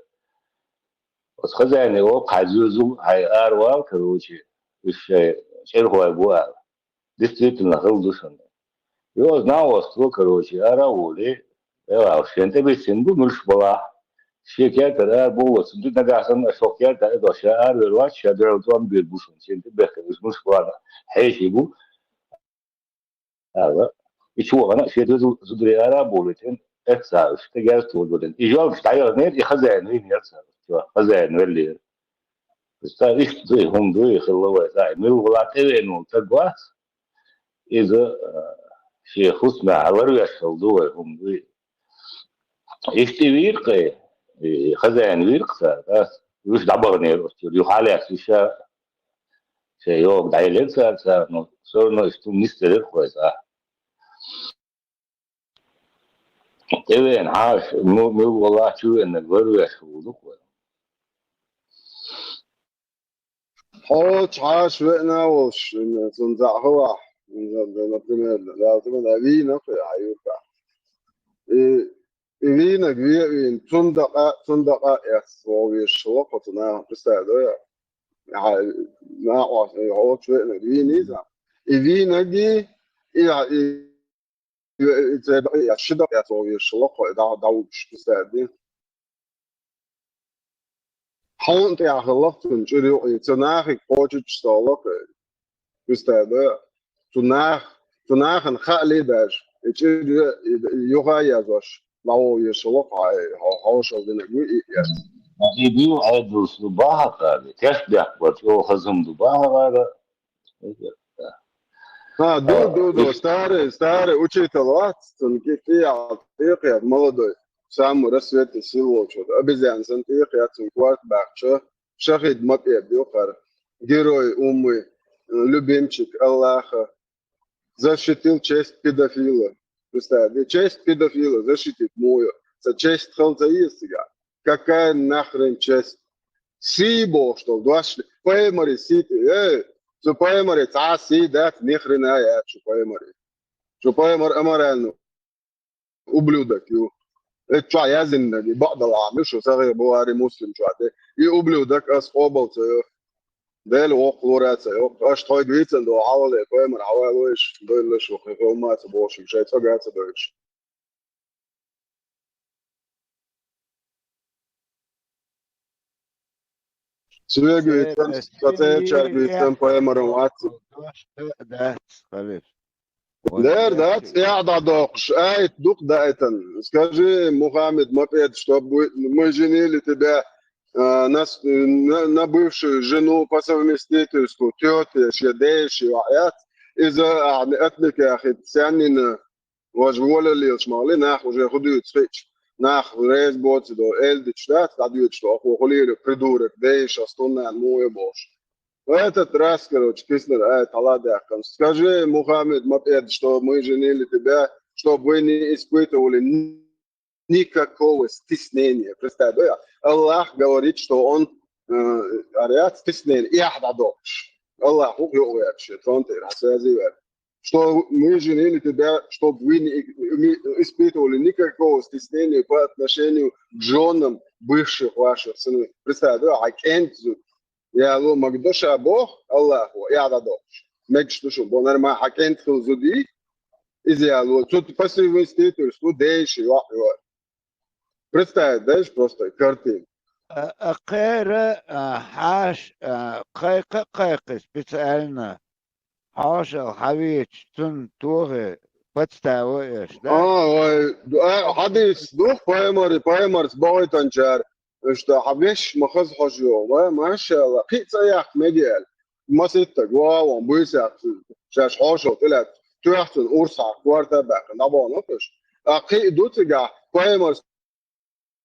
Оцу хозяине оха хьайн зоьзал, хьайн аравала, короче, уьш шайн чӀирхой бу аьлла. Действительно, хила ду шуна. Йоза накъост ву, короче, ара а волий, вела уьш шен тӀебиссина бу муьлш балахь. Шен кертара ара бу вацун, ду нагахь санна аша хӀокху кертара а дош, ша аравер вац, ша дуьхьал тӀом бийр бу шуна, шен тӀебехкина уьш муьлш балахь хьеший бу. Аьлла. И чу вахана, шен доьзал зударий ара а бовлийтина, эццахь уьш, тӀе герз тхуна долийна. И жоьлгаш дӀаяханера, и хозяин вийнера цара. Чо, хозяин веллера. Ца иштта дуй, хӀума дуй, хилла вай, ца, и мила вала тӀевеана волу стаг вац. Иза, а, шен хӀусамехь ларвеш хилла ду вай, хӀума дуй. Иштта и вийра кхе, и хозяин вийра кхе цара, ас, уьш дӀабаханера оцу чуьра, юха лаьцна уьш ша, шайн йогӀу дӀаелира цара, цара, но всё равно иштта хӀума нисделира кхойса. ТӀевеана хьаша, ну, мила валахь, чу веанарг ларвеш хилла ду-кх вай. Хьоьца хьаша веана а волуш, цунна цхьаъ хилахь, например, Дала тӀе ма вийна кхе хьан юртахь. И, и вийнарг ве а вийна, цунна дакъа, цунна дакъа а эцна вогӀу везаш хилла кхо цу нахана, представь, да? Хьан, накъост, и хьоьца веанарг вийна иза. И вийнарг и, и, и, Церан дакъа а эцна, ши дакъа эцна вогӀу везаш хилла кхо, дӀа-, дӀавуьгуш, кисаьрди. Хьуна тӀехь хилла-кх цунна чӀир юкъа, цу нахе кхочуьйтуш ца хилла-кх, кисаьрди. Цу нах-, цу нахана хаалий даже, и чӀир ю-, и юха а язош, дӀавогӀу везаш хилла-кх, хьо-, хьо-, хьошалла динарг ву и эцна. И бийла Ӏедалш ду бахьа кхара, тешнабехк бара, чӀогӀа хаза хӀума ду бахьа кхара. ХӀа, ду, ду, ду, старый, старый учитель вац, цунна кӀи-, кӀиал тӀекхета, молодой, самый рассветный сил волчу, обезьян санна тӀекхета, цунна корта баьхча, Шахид ма-тӀера ду кхара, герой умы, любимчик Аллаха, защитил честь педофила. Представь, честь педофила защитить мою. Ца честь хала ца еза цигахь. Какая нахрен честь? Сий бохуш долу дош, пайхамаре сий, э, цу пайхамаре цхьа а сий дац, ни хрена яц шу пайхамаре. Шу пайхамар аморальный ублюдок ю. Эцу чохь яздинарг, и бакъдала Ӏамийла шу, Сахих Бухари, Муслим чохь де. И ублюдок ас къобал ца йо. Дела воккха лора ца йо. Аша тхойга вийцина долу хьалале, пайхамар хьавалойша, дойла шу, кхин хӀума ца бохуш, шайн цӀога ца дойлуш. Соьга вийцина, сан цӀерачаьрга вийцина, пайхамаран вац. Дац, халиш. Дер дац, эхь дӀадоккхуш, айт дукха даийтан. Скажи, Мухаммед, ма пӀеда, чтоб мы женили тебя э, на, с- на, на бывшую жену по совместительству, тетя, ши деш, ши ваӀ яц. Иза ахьа атмикахи саннина, вож волаллилаш мали, нах уже худуьйцу хич. Нах рез боци до, элдич дац, дадуьйцу, что ахо хулили придурок, деш, астуннан муе бош. В этот раз, короче, киснер ай таладяхкан. Скажи, Мухаммед, ма пӀеда, что мы женили тебя, чтобы вы не испытывали ни- никакого стеснения. Представь, да, Аллах говорит, что он э, арят стеснение, и ахда докш. Аллах, ух, ух, ух, что он ты рассказывает. Что мы женили тебя, чтобы вы не испытывали никакого стеснения по отношению к женам бывших ваших сыновей. Представь, да, а кент зуд. Я лу магдоша бог, Аллаху, я да докш. Мегш тушу, бо норма а кент хил зуди, из я лу, тут по совместительству дальше, ва, ва. Представь, знаешь, просто картину. А, а кхера, а, хьаш, а, кхайкха, кхайкха специально. Хьошал хьавеча, цун тохе подстава еш, да? А, ой, а, хьадис, ну, паймари, паймарс, бойтанчар, что хьавеш, махаз хожу, ва, машалла, кхи цаях мегел. Маситтаг, ва, вон, буйсах, шаш хьошал, тилят, туяхцун, урсах, кварта бах, набон, окуш. А кхи дуцига, паймарс,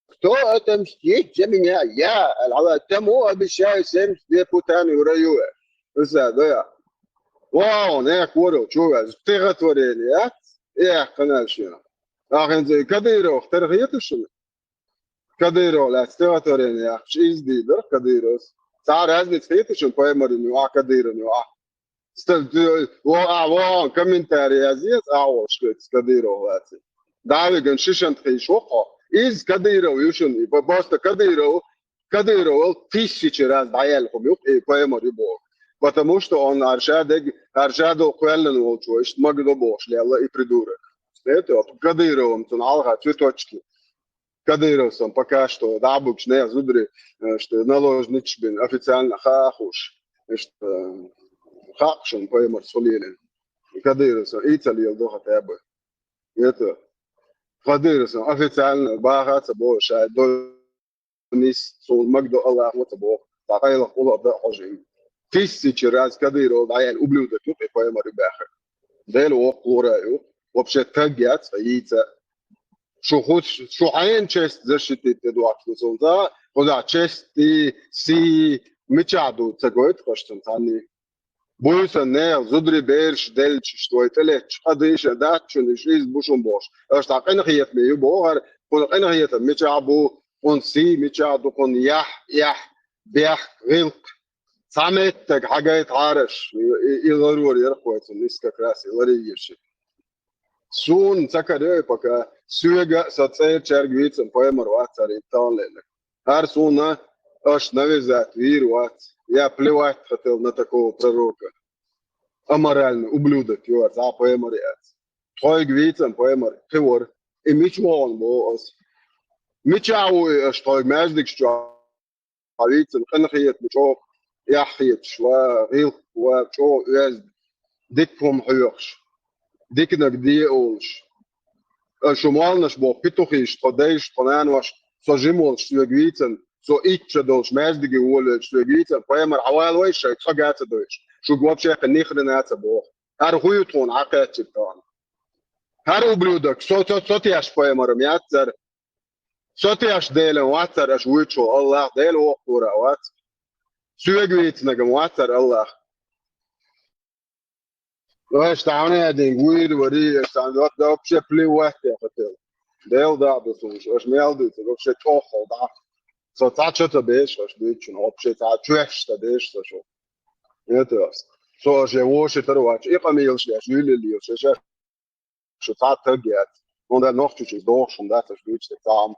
кто отомстит за меня? Я, Аллах, тому обещаю семьдесят две путаны в раю. Уса, да я. Вау, не курил, чува, стихотворение, а? Эх, конечно. Ахин, Кадыров, терхиетушин. Кадыров, ля, стихотворение, ах, изди, да, Кадыров. Ца разница хетушин, поэмарин, а Кадырин, а. Ста- ду- во а во комментарий язец а во шкет Кадыров лаци. Давиган шишан тхи шохо. Из Кадыров юшин, и просто Кадыров, Кадыров ол тысячи раз даял хубюк и поэмар и бог. Потому что он аршадег, аршадо квеллен волчу, ишт магадо бош, лялла и придурок. Это вот Кадыровым тун алга цветочки. Кадыровсан пока что дабукш не зудри, э, что наложнич бин официально хахуш, что хакшун поэмар сулилин. Кадыровсан и цалил до хотя бы. Это Кадыровсан официально бахаца бо шай до нис сул магдо Аллах вот бо. Та кайла кула да хожим. Тысячи раз Кадыров даял ублюдок юк и поэмар бяха. Дел о кура юк. Вообще тагяц яйца. Шу худ, шу хьайн честь защитить де дуахту солда, худа честь и си мичаду цагоет каштан тани. Буйса не зудри берш дельч, что это леч, адыша датчун иш из бушун бош. Аш та кенхиет ме ю богар, кун кенхиет мичабу, кун си мичаду, кун ях, ях, бях, гилк. Саметтаг хагайт хараш, и ларур ярхойцун, ис как раз и лари еши. Сун цакарёй пока сюега со церчарг вицам поэмар вацар и таллелек. Ар суна аш навязать вир вац. Я плевать хотел на такого пророка. Аморальный ублюдок, ю вац, а поэмар яц. Тхойг вицам поэмар, хивор. И мич вон бо ас. Мича уй аш тхойг мяждик чуа. Хьавийцина къинхетна чӀогӀа яххеташ ва, гӀилкх ва, чӀогӀа оьзда, дика хӀума хьоьхуш, диканаг де олуш. Шу молланаш боху петухиш, тхо дайш, тхо нанош, со жима волуш соьга вийцина, со итт шо долуш маьждиге волавелча соьга вийцина, пайхамар хьавалавай шайн цӀога а ца дойуш, шуьга вообще кхин нихрена а ца боху. ХӀара хӀун ю тхуна хьакхаьччиг тхуна? ХӀара ублюдок, со, со, со теш пайхамарам яцара. Со теш Делан вацара аша вуьйцуш волу Аллах, Дела воккхура а вац. Соьга вийцинарг-м вацара Аллах. Аша тхьана а дина вуьйр вари, аша тхьана вообще плевать тӀе хӀотел. Дела даа ду суна, аша мел дуьйцург, вообще чӀогӀа дӀа. Со цхьа чо ца беш, аша дуьйцучун, вообще цхьа чоьш ца беш со шу. Это, со аша воши тара вац, и къамелаш деш, юьллал йолуш, аша шу цхьа таг яц. ХӀунда нохчочуьнца дохуш хӀума дац аша дуьйцуш дерг цхьа хӀума.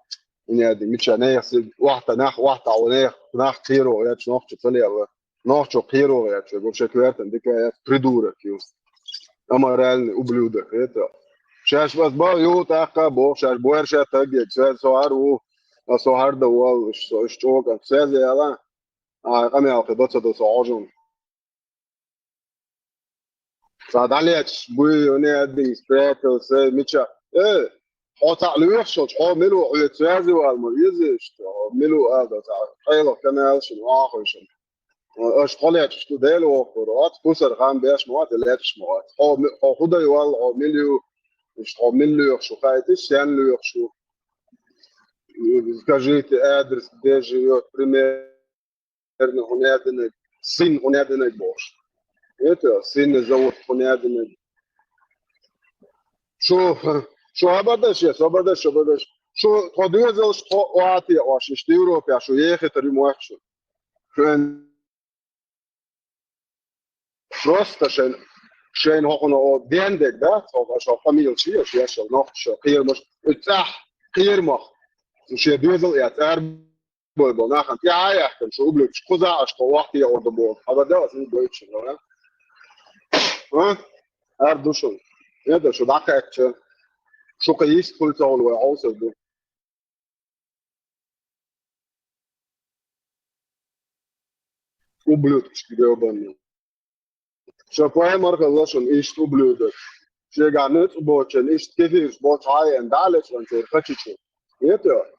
Ине а ди, мича нехан сий, вахта нах, вахта ву нехан, нах кхеро яц, нохчо ца лела. Нохчо кхеро яц, вообще коьртан дика яц, придурок ю. Аморальный ублюдок, это. Шаьш вас бал ю, тӀаккха боху, шаьш боьрша таг яц, со хӀара ву, а со хӀара дан воллуш, со уьш чӀогӀа, со яла, а, къамел кхин до ца до со Ӏожалла. Цхьа дӀалечаш буй, уни аддинг спрятался, мича. Э, хьо цхьаъ лоьхуш волча, хьо мила ву, хьоьца связи вала ма веза иштта, хьо мила ву ала, цхьа къайлаха канал шун, вахуй шун. Аша тхо лечаш ду, Дела вохур вац, кхусар хам беш ма вац, лечаш ма вац. Хьо ми-, хьо хӀу дай вала, хьо мила ю, иштта хьо мила лоьхуш ву, хаьттий, сен лоьхуш ву. Скажите адрес, где живёт, примерно, хӀунда динарг, сын хӀунда динарг бохуш. Это, сына зовут хӀунда динарг. Шу, шу хабардаш, я, хабардаш, хабардаш. Шу, тхо доьзалш, тхо вати, оаш, иштта Европе, шу ехитар ю мохк шу. Шен Просто шайн, шайн хӀокхуна о дендек, да? Цо, шо фамил чи, шо яшал нохчо, кхерамаш, цӀахь, кхерамах. Шен доьзал я, цӀар бой бо, нахан тӀе а яхкан, шо ублюдчик, кхуза аш тхо вахт я ода бо. Хабар да, ас не дойчу, да? А? Ар душун. Это шо дакача. Шо кайис пульца он вай, олсаз ду. Ублюдочки грёбаные. Шо паймар хилла шун иштта ублюдок. Шега нуц бочен, иштта кефирш боч хьаен, далеч ван цер хачичу. Это?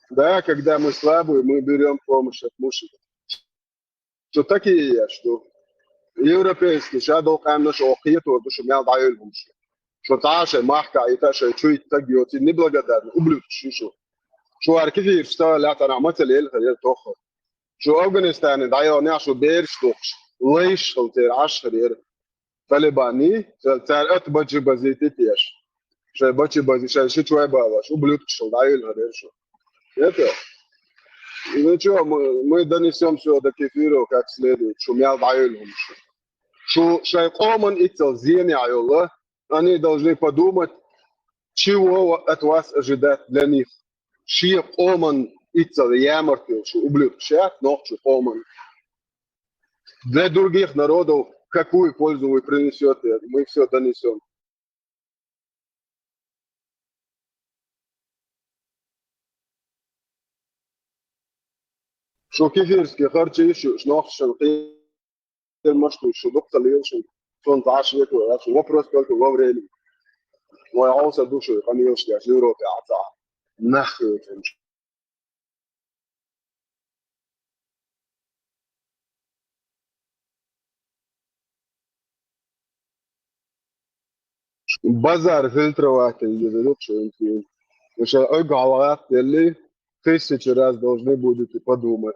Да, когда мы слабые, мы берём помощь от мужчин. Шо такие еш ду. Европейский, ша дол къаьмнаш о кхетор ду, шо мел дӀайойла хӀума шу. Шо цхьа шай махка, и та шай чуй таг йоци, неблагодарный, ублюдки шу шу. Шо ар кефирш ца лаьтта нах ма ца лелхар, ел тоххар. Шу Афганистане дӀайогӀнехь шу бераш тухуш, лайш хила церан Ӏаш хир яра. Талибани, цар, цар ат бачи базийти теш. Шай бачи бази, шай ши чой балаш, ублюдки шул дӀайойла хир яра шу. Это? Ну чё, мы, мы донесём всё до кефиров как следует, шу мел дӀайойла хӀума шу. Шу шай къоман иццал зене йолла, они должны подумать, чего от вас ожидать для них. Шен къоман иццал ямарт йолу шу ублюдкаш, нохчу къоман. Для других народов какую пользу вы принесёте? Мы всё донесём. Шу кефирский харчийш ю, шу нохчашна кхермаш ду, шу дукха лелаш ю. Цунна цхьа а шеко яц, вопрос только во времени. Вай хьовса ду шу къамелаш деш Европе а цхьа. Нах хилча. Базар фильтровать еза дукха шу интуин. Ша ойга гӀалгӀат делли, тысячи раз должны будете подумать.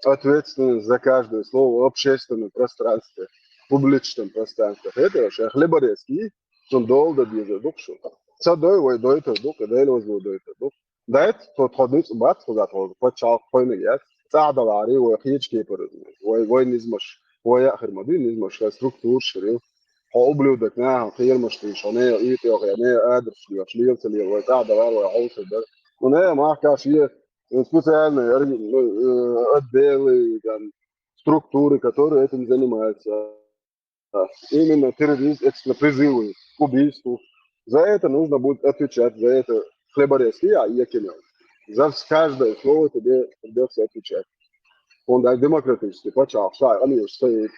Ответственность за каждое слово в общественном пространстве, в публичном пространстве. Это ша хлеборезки, цун долда деза дукха шу. Ца дой, вай дойтар дукха, Дела вазло дойтар дукха. Дайт, тхо, тхо дуьйцу бац, кхуза тхо пачхьалкх тхойниг яц. ЦӀахь далари, вай кхечу кепара, вай, вай низмаш, вай яа хир ма дуй, низмаш, вай структураш хир ю. Хьо ублюдок, наха кхерамаш дуьйш, хьо нехан уьйтӀехь, я нехан адрес лоьхуш, лела ца лела, вай цӀахь далар, вай хьовсур дара. Ну, нехан махка шен специальные орг-, ну, э, отделы, там, структуры, которые этим занимаются. Именно терроризм, это призывы к убийству. За это нужно будет отвечать, за это хлеборезки, а я кинул. За вс-, каждое слово тебе придётся отвечать. Он дай демократический пачхьалкх, ша, они уж стоит.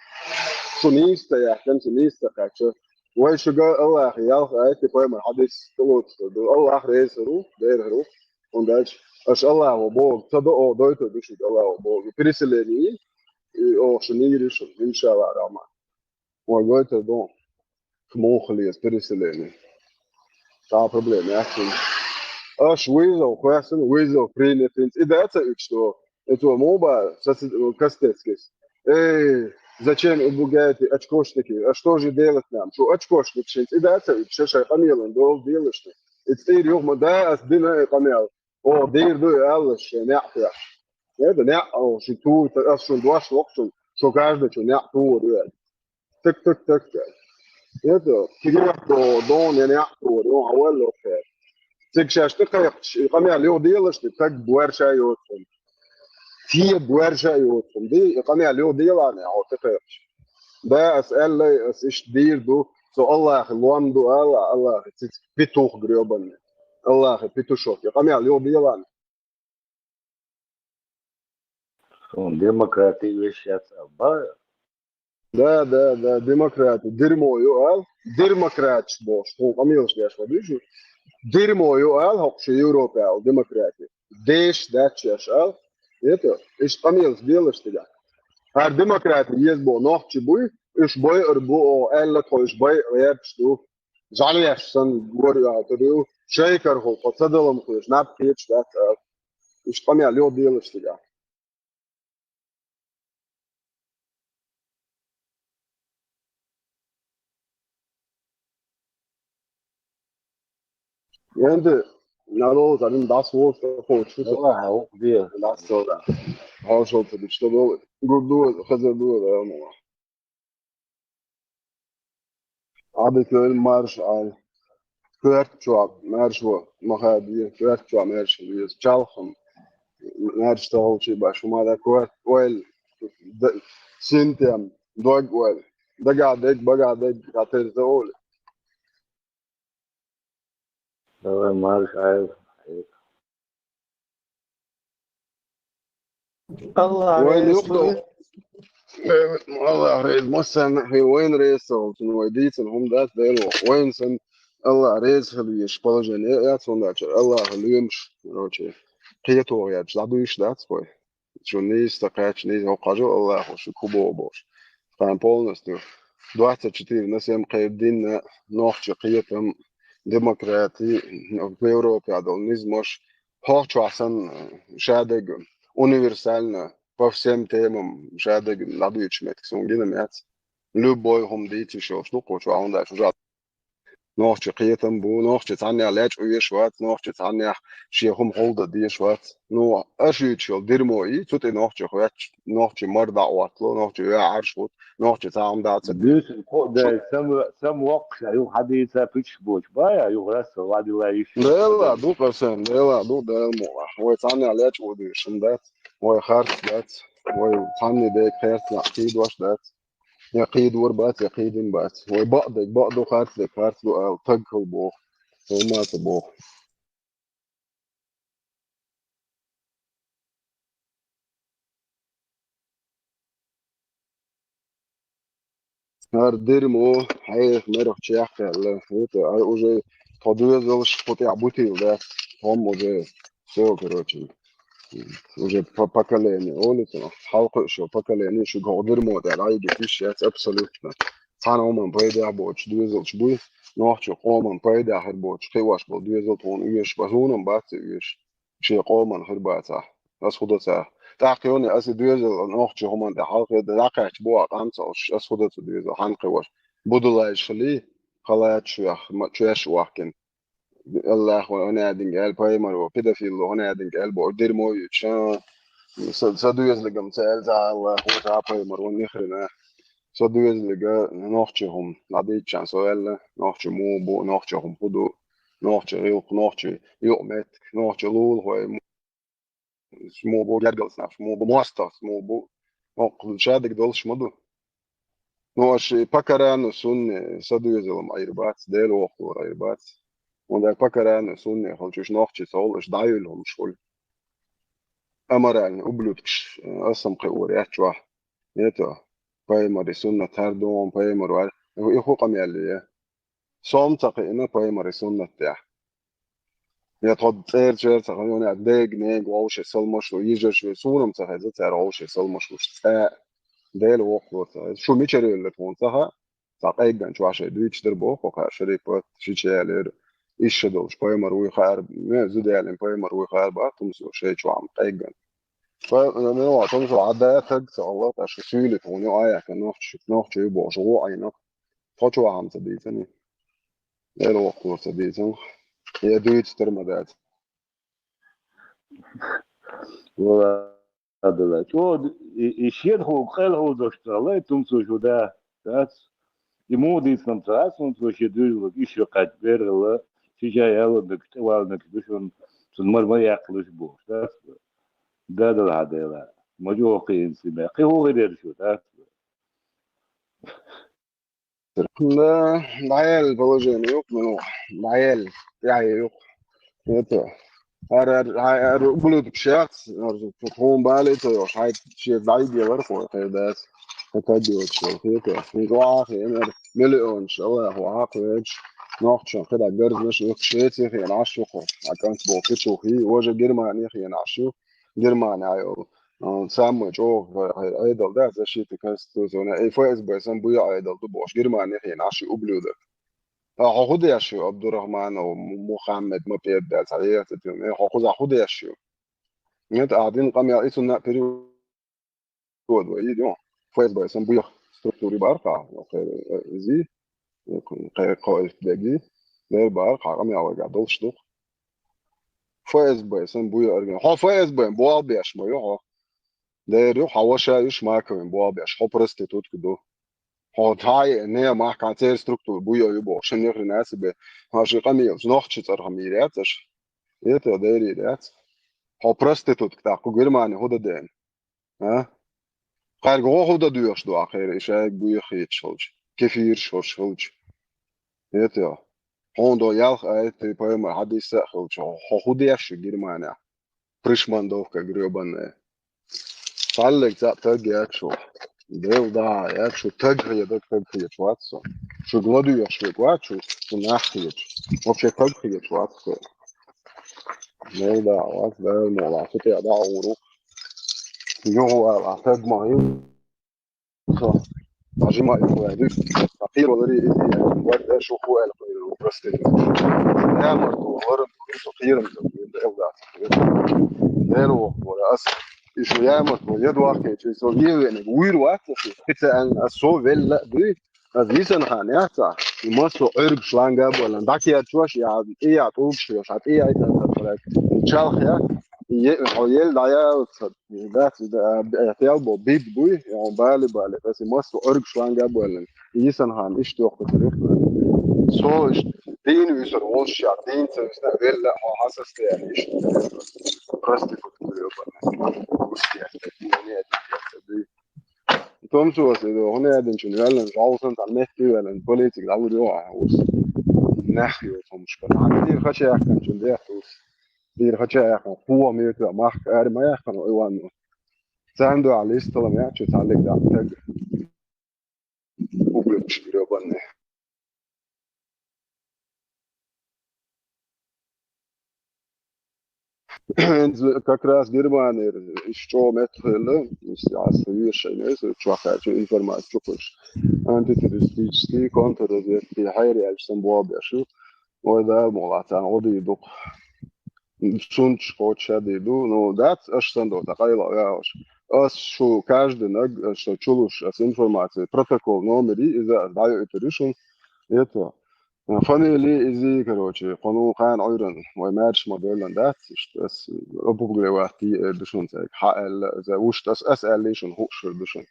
Шу нийса ца яхкина, шу нийса ца кхаьчча. Вай шуьга Аллахьа ялх аят, пайхамар хьадис лоцу ду. Аллахь реза ву, дера ву. Он дальше. Аша Аллахьа боху, ца до, о, дойту ду шуьга Аллахьа боху. Переселение, и, о, шу нийса шу, иншаллахь, рахман. Вай гойтар ду. Муха леза переселение. Цхьа проблема яц цуьнан. Аша вызов кхоьссина, вызов принят, хӀинца и дац а уьш до. И цо муха бара, са ц-, Костецкис. Эй, зачем убегаете, очкошники? А что же делать нам? Шу очкошник, хӀинца и дац а уьш, ша шайн къамелан долу делаш ду. И цӀийр юха ма да, ас дина и къамел. О, дийр ду и аллаш, шен неӀ теш. Эда неӀ, о, ши тур, ас шун дош вокху шун, шу каждый чу неӀ тур ю. Так, так, так, так. Это, кирехто, дон, я неӀ тур ю, а валло хер. Циг шаьш тӀе кхайкхаш, и къамел юха делаш, и таг буьрша йоцун. Те буьрша йоцун. Ди, и къамел юха делане, хьо тӀе кхайкхаш. Да, ас аьллай, ас иштта дийр ду, со Аллахьа лом ду, Алла, Аллахьа циц петух грёбаный. Аллахьа петушок. И къамел юха делане. Суна демократи веш яц аьлла. Да, да, да, демократи дерьмо ю аьлла, демократаш бохуш, тхуна къамелаш деш ма дуй шу. Дерьмо ю аьлла, хӀокху шен Европехь аьлла демократи. Деш дац шаьш аьлла, это, иштта къамелаш делаш дигахь. ХӀара демократи еза боху нохчий буй, уьш байар бу оха аьлла, тхо уьш байа гӀерташ ду. ЖӀаьлеш санна гори а тара ю, шайкарахула тхо ца далам хуьйш, наб кхеташ дац аьлла. Иштта къамел йо делаш дигахь. Янда, надолу за ним дас вовш тӀе кхочуш ву со. Ала, хьо де. Дас со, да. Хьо шо ца бичта долу. Гур ду, хазар ду, да, ма. Ӏадика вел марша Ӏайла. Коьрта чохь маьрша ву, ма хаде, коьрта чохь маьрша ву, веза чалхам, маьрша тахалчий баш, хӀума дан коьрта ойла, д-, синтем, дог ойла, дагахь дерг, багахь дерг, хьан терза олу. Давай, марша Ӏайла. АллахӀ Вайн реза юкъа хуьлда. Аллах реза, массарна а хир, вайн реза ца волчун, вай дийцина хӀума дац, Дела воху. Вайн сан Аллах реза хила везаш положение яц, хӀунда аьлча Аллаха лоьмаш, короче, кхето гӀерташ дӀадуьйш дац вай. Шу нийса ца кхаьчча, нийса хӀокху хьажал Аллахо шу кху боху бохуш. Тхан полностью двадцать четыре на семь кхайдина нохчи кхетам, демократи, в Европе долу низмаш, хьо чохь санна шадерг универсально по всем темам шадерг дӀадуьйцуш меттиг суна гина яц. Любой хӀума дийца йиш йолуш ду кху чохь, хӀунда аьлча уже нохчи кхетам бу, нохчи цхьаннех лечкъа веш вац, нохчи цхьаннех шен хӀума хьулда деш вац. Ну, аша юьйцуш йолу дерьмо и, цу тӀе нохчи хоьттуш, нохчи мар дӀа а хӀоттало, нохчи веа Ӏарш ву, нохчи цхьа хӀума дац. Дуьйцург кхоъ дай, сам, сам воккхуш а, юха хьадийца пуьташ боцуш бая, юха расса вадила йиш. Дела ду, къасам, Дела ду, Дела мукъа. Вай цхьаннех лечкъа ву дуьйш хӀума дац, вай харц дац, вай цхьанне дерг харц нах кхийдош дац. Я кхийдор бац, я кхийдина бац. Вай бакъдерг бакъ ду, харцдерг харц ду ала, таг хила боху. Хьо ма ца боху. ХӀара дерьмо хьеха мерах чехкаьлла. ХӀута, а, уже тхо доьзалш кху тӀехь бутийла дац. Тхо-м уже всё, короче, уже по-, поколение олу цунах. Хьалкхуьуш йолу поколение шуьга хӀокху дерьмо тӀехь дӀайигийта йиш яц абсолютно. Цхьана хӀуманна пайдехь боцуш доьзалш буй, нохчийн къоман пайдехь хир боцуш, кхиош болу доьзал тхуна оьшуш бан, хӀунда-м бац и оьшуш. Шен къоман хир бацахь, аса хӀун до цара. ТӀаккха йоне аса и доьзал нохчийн хӀуманна тӀе хьалхе дан дӀакхаьчча боху къам ца луш, аса хӀун до цу доьзал, хьан кхиош. Будулайш хилий, халачаш вех, ма-, чоьш вахкина. Аллах ван хӀун аьдинга аьлла, пайхамар ван, педофил ван хӀун аьдинга аьлла, боху, дерьмо юьйцуш, а, са, са доьзалгам ца аьлла, Аллах ван, ца пайхамар ван нихрена. Со доьзалга нохчи хӀума дӀадийцча со аьлла, нохчи муха бу, нохчи хӀума хӀун ду, нохчи гӀиллакх, нохчи юкъаметтиг, нохчи лулахой, муха бу гергарчу нахаца, муха бу мостагӀаца, муха бу хӀокху шадерг долуш ма ду. Ну, аша и по Корану, Сунне са доьзалан Ӏийр бац, Дела воккхалора Ӏийр бац. ХӀунда аьлча по Корану, Сунне хилча уьш нохчи ца хуьлу, уьш дӀайолу хӀумаш хуьлу. Аморальный, ублюдкаш, аса-м кхиор яц чохь. Это, пайхамаран суннат хӀара ду, пайхамар вара. И хӀун къамел ю? Со-м ца кхиъна пайхамаран суннат тӀехь. Я тхо цӀера-чера ца хилла, я дега-нега вовшийн салмаш луш, йижарш ву, суна-м ца хеза цара вовшийн салмаш луш цкъа а. Дела воккхалора ца хеза. Шу мичара йоллира тхуна ца хаьа? Цхьа къегган чохь шайн дуьйцуш дара боху, кху хаа шарипа шича ялера. Иштта долуш пайхамар вуй хаьара, ме зуда ялийна пайхамар вуй хаьара боху, тумсо шайн чохь-м къегган. Пай-, ме ва, тумсо хьан да таг ца хилла, ткъа шу суьйли тхуна ю, а яхка нохчи, нохчи ю бохуш, гӀо Ӏийна. Тхо чохь-м ца дийцина. Дела воккхалора ца дийцина. Я дуьйцу тера ма дац. Вала Абдулла. ЧӀогӀа и, и шен хӀума къел хӀума долуш ца хилла, и тумсо шу да, дац. И муха дийцина-м ца хаьа суна, цо шен доьзалга иштта кхаьчча бер хилла, шича яланарг, тӀеваланарг ду шуна, цунна мара ма яккхалаш бохуш, дац. Да, Дала хьан Дела. Ма чӀогӀа кхиъна цига. Кхин хӀун хир яра шу, дац. Да, дӀаяьлла положение ю-кх, ну, дӀаяьлла, тӀаьхье ю-кх. Это, ара, ара, ара, ара, ублюдкаш яц, ара, тхуна бала ца йолуш, хьайн шега дӀайигелара кхо, кхердас. Хьо таг йоцуш йолу хета. ХӀинца вахахиъна миллионаш, Аллахо хьакхавечу, нохчашна кхидӀа гарзнаш ю, Швецехиъна Ӏаш ю хьо. А кӀант боху кхечухий, важа Германехиъна Ӏаш ю. Германия йолу, а, самый чӀогӀа Ӏедал да, защита конституционная. И ФСБ сан буй Ӏедал ду бохуш, Германехиъна Ӏаш ю ублюдок. А хьо хӀун деш ю, Абдурахманов Мухаммед, ма пӀеда дац, хьан ехьа ца тилла, хьо кхузахь хӀун деш ю? Нет, а дина къамел и цунна перевод вай йийр ю. ФСБ сан буьйха структури бара хьа, кхе, зи, кхе, кхо эф деги, дер бара хьа, къамел вайгахь долуш ду. ФСБ сан буьйха органи-, хьо ФСБ-н болх беш ма ю хьо. Дер ю, хьан ваша ю Шмаковин болх беш, хьо проститутка ду. Хьо тхьа а не махкахь церан структура буй ю боху, шен нехрина а ца бе, хьан ши къамелаш нохчи цӀарах ма йийр яц аша. ХӀета дерийр яц. Хьо проститутка тӀаккха Германи хӀун дан дена? А? Кхаьрга гӀо хӀун дан доьхуш ду ахь кхера, и шайга буьйха хеташ хилча, кефираш хӀорш хилча? ХӀета. Хьуна до ялх аят, пайхамар хьадис а хилча, хьо хӀун деш ю Германехь? Пришмандовка грёбаная. Цхьаллиг цхьаъ таг яц шу. Дел да, яц шу таг хедаг, таг хеташ вац со. Шу гладуьйхуш век вац шу, шу нах хеташ. Вообще таг хеташ вац со. Дел да, вац, Дала муха, шу тӀе да урух. Юха вала, таг ма ю. Со. Нажимаю хуя дюс. Ахир валари изи. Вот да шу хуя, прости. Я марту, варан, со хирам, со, Дел да. Дел воху, вара ас. И шу ямарт ву, я дуахкечу, со вевениг вуьйр вац аса, кхин ца аьлла, аса со велла а дуй, аса йисан хан яц ахь, и массо Ӏуьргаш ланга а болан, дӀакечваш, я, и я тӀулгаш хьоьш, хьан тӀе яйтан ца проект. И чалх я, и е-, хьо ел дӀаяла ца, дац, да, а, тел бо, бид буй, я, хьо бали, бали, аса и массо Ӏуьргаш ланга а болан. Йисан хан иштта йохку ца юхна. Со иштта дийна висар волуш ша, дийна ца висна, велла хьо хьан состояние иштта. Прости, фу, ёбаный. Устьяхта, не, не, не, не. Том сос, это, он я динчун, реально, жалуюсь, там, мягкий, реально, политик, да, вроде, а, ус. Нахуй, том, что. А ты хочешь, я, там, чун, да, ус. Ты хочешь, я, там, хуа, мне, это, мах, а, моя, там, Иван, ну. Царна дуьхьа листалам яц шу цхьаллиг даккха таг. Ублюдочки грёбаные. Как раз Германия ещё метр хилла, если аз вешай, не, если чё, хочу информацию хочешь. Антитеррористический, контрразведки, хайр, я же сам буал бешу. Ой, да, молодца, вот и дух. Цунца кхочушдийр ду, ну, дац, аша сан до, ткъа къайла ваьгӀаш. Ас шу каждый наг, ас шу чулуш, ас информация, протокол номери, иза ас дӀайойтур ю шуна. Это, фамилия иза, короче, кхунул кхана Ӏуьйран, вай маьрша ма-дойлан дац, иштта ас опубликовать эр ду шуна цайга, хьан аьлла, иза вуш ас, ас аьлла шуна, хууш хир ду шуна.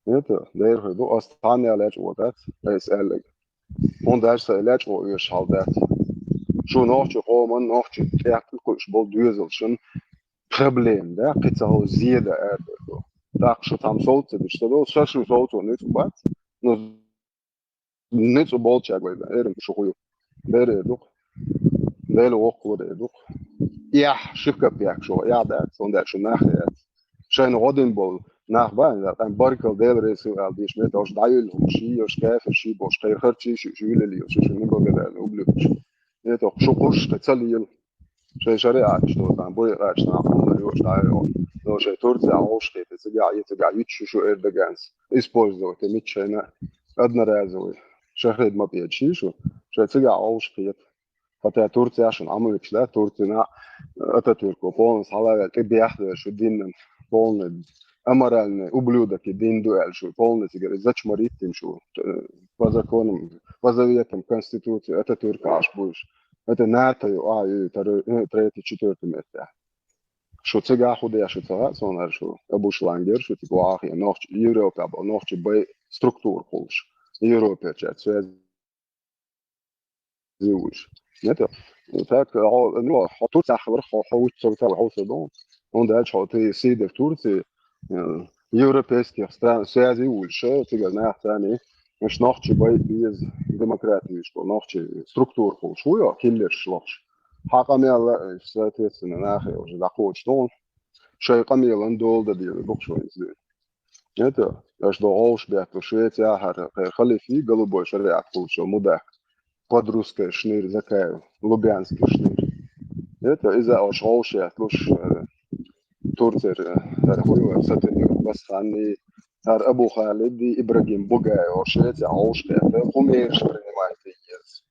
Это, дера хир ду, ас цхьанна а лечкъо дац, ас аьлларг. ХӀунда аьлча сан лечкъо оьшуш хьал дац. Шу нохчи къоман, нохчи тӀехь кхуьуш болу доьзалшна проблема да, кхин ца хьо зеда аьлла ду. ТӀаккха шу цхьамма совца ца деш ца долу, ша шу совцо ницкъ бац. Ну, ницкъ болчаьрга вай, эрна шу хуй. Дера эр ду-кх. Дела воккхалур эр ду-кх. Эхь, ши копеек шу эхь дац, цундела шу нах яц. Шайна гӀо дина болу нах бан, тӀаккха баркалла Дела реза хила ала дийш, мета уьш дӀаюьллу, ши йош, кафир ши бош, кхайра харчий шу, шу юьллу йош, шу неблагодарный ублюдки. Мета шу кхуш ца лийла. Шайн шариаташ тохана, буй къачна, хьуна йош дӀайо. Но шайн Турция вовшахкхета, цигахь, и цигахь юьтуш шу Эрдоганс. Использовать, миччайна одноразовый. Шахид ма печи шу, шайн цигахь вовшахкхета. Хотя Турция шуна Ӏамуьлуш да, Турцина Ататюрко полностью хьалаваьлла, тӀе бехлера шу динан, полный аморальный ублюдок и дин ду аьлла шу, полностью, говорит, зачморить им шу, э, по законам, по заветам Конституции Ататюрка Ӏаш буьйш. Это НАТО ю, а, ю, второй, э, третий, четвёртый месте. Шу цигахь хӀун деш ю ца хаьа, цунара шу, Абуш Лангер, шу цига вахахе, нохчи, Европа бо, нохчи бай структура кхуллуш. Европерчаьрца связь зуьйш. Нет? Так, хьо, ну, хьо Турцахь хиларх, хьо, хьо вуьту ца вуьту, хьо ца ду. ХӀунда аьлча хьо, ты сидя в Турции, э, европейских стран, связи вуьйш, цигара нах царний, уьш нохчи бай беза демократиешка, нохчи структура кхуллуш ву йо, киллерш лохуш. Хьан къамел а, соответственно, нахе уже дӀакхочуш ду. Шайн къамелан дола дан деза, бохуш вайн иза. Это, Аша до гӀовш беттал Швецияхьара кхе халифи, голубой шариат кхулчо мудак. Под русский шныр Закаев, лубянский шныр. Это из-за ош гӀовш ятлуш, э, Турцер, э, дар хуйла, сатиню, Басханни, дар Абу Халиди, Ибрагим Бугаев, ош Швеция гӀовш бетта, хумерш принимает ез.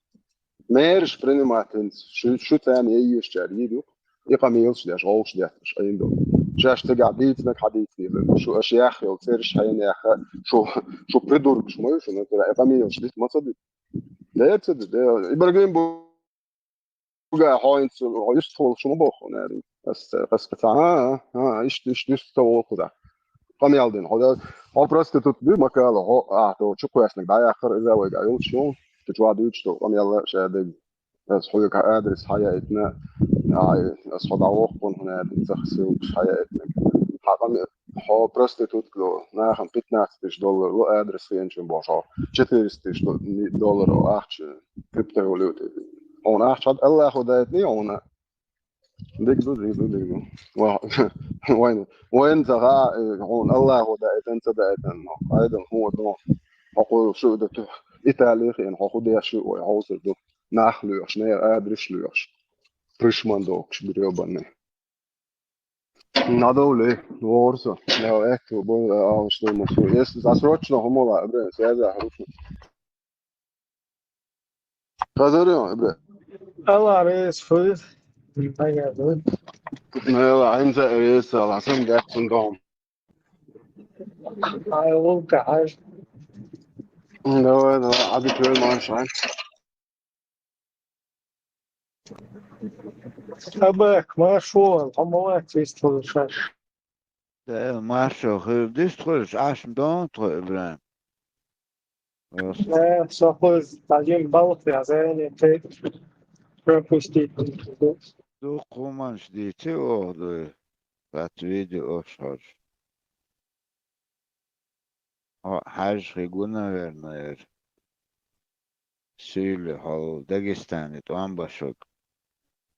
Мераш принимать хӀинца, шу, шу царна яйеш чар йийр ю, и къамелаш деш, гӀовш детташ, айна ду. Шаьш цигахь дийцинарг хьадийцинера, шу аша яхха йолу цераш хьайна яхха, шу, шу придуркаш ма ю, шу нагара, и къамелаш дита ма ца ду. Дера ца ду, дера. Ибрагим Бугай, хьо хӀинца, хьо юстахволуш ма боху, нерин. Ас, ас, ас, а, а, а, иштта, иштта, иштта ца волу кхузахь. Къамел дина. Хьо, хьо проститут ду, Макала, хьо, а, то, чу кхоьсниг дӀаяххара, иза вайга йолчу, шу чохь дуьйцуш ду, къамел ша дерг. Ас хьоьга адрес хьаяйтина, ай, ас хьо дӀавоккхун, хӀунда аьлла, цах ссылкаш хьаяйтина. Хьан къамел, хьо проститутка ду, нахана пятнадцать тысяч доллар ло адрес хенчун бохуш, хьо четыреста тысяч до-, доллар ахча, криптовалюта. Хьуна ахча хьан Аллахо дайтиний хьуна? Диг ду, диг ду, диг ду. Ва-, вайн, вайн ца гӀа, э, хьуна Аллахо даийтан, ца даийтан, но. Айдал хӀун ду? Хьо кху шу ду ту. Итали хиъна, хьо хӀун деш ю вай, хьовсур ду. Нах лоьхуш, нера адрес лоьхуш. Пришман докуш, грёбаный. Надо ли? Ворса. Я это, бо, а, что ему су. Если засрочно, хумола, бре, связь, хорошо. Хазарё, бре. Алла рейс фуз. Понятно. Ну, я, а, инза рейс, а, сам дяхтун дом. Ай, волка, ай. Давай, давай, а ты чё, Маша? Абак, маршо, хьо ма вац вистхуьлуш аш. Дела, маршо хир дистхуьлуш, аш ма дон тхо, Ибрахим. Э, со хуз, один балл, я заранее ты пропустить. Дукха хӀуманаш дийци оха дуй, кхаьчча видеош хьожуш. Хьо хьаьжжа хи гу, наверное, яра. Суьйли хьол Дагестане тӀом башваг.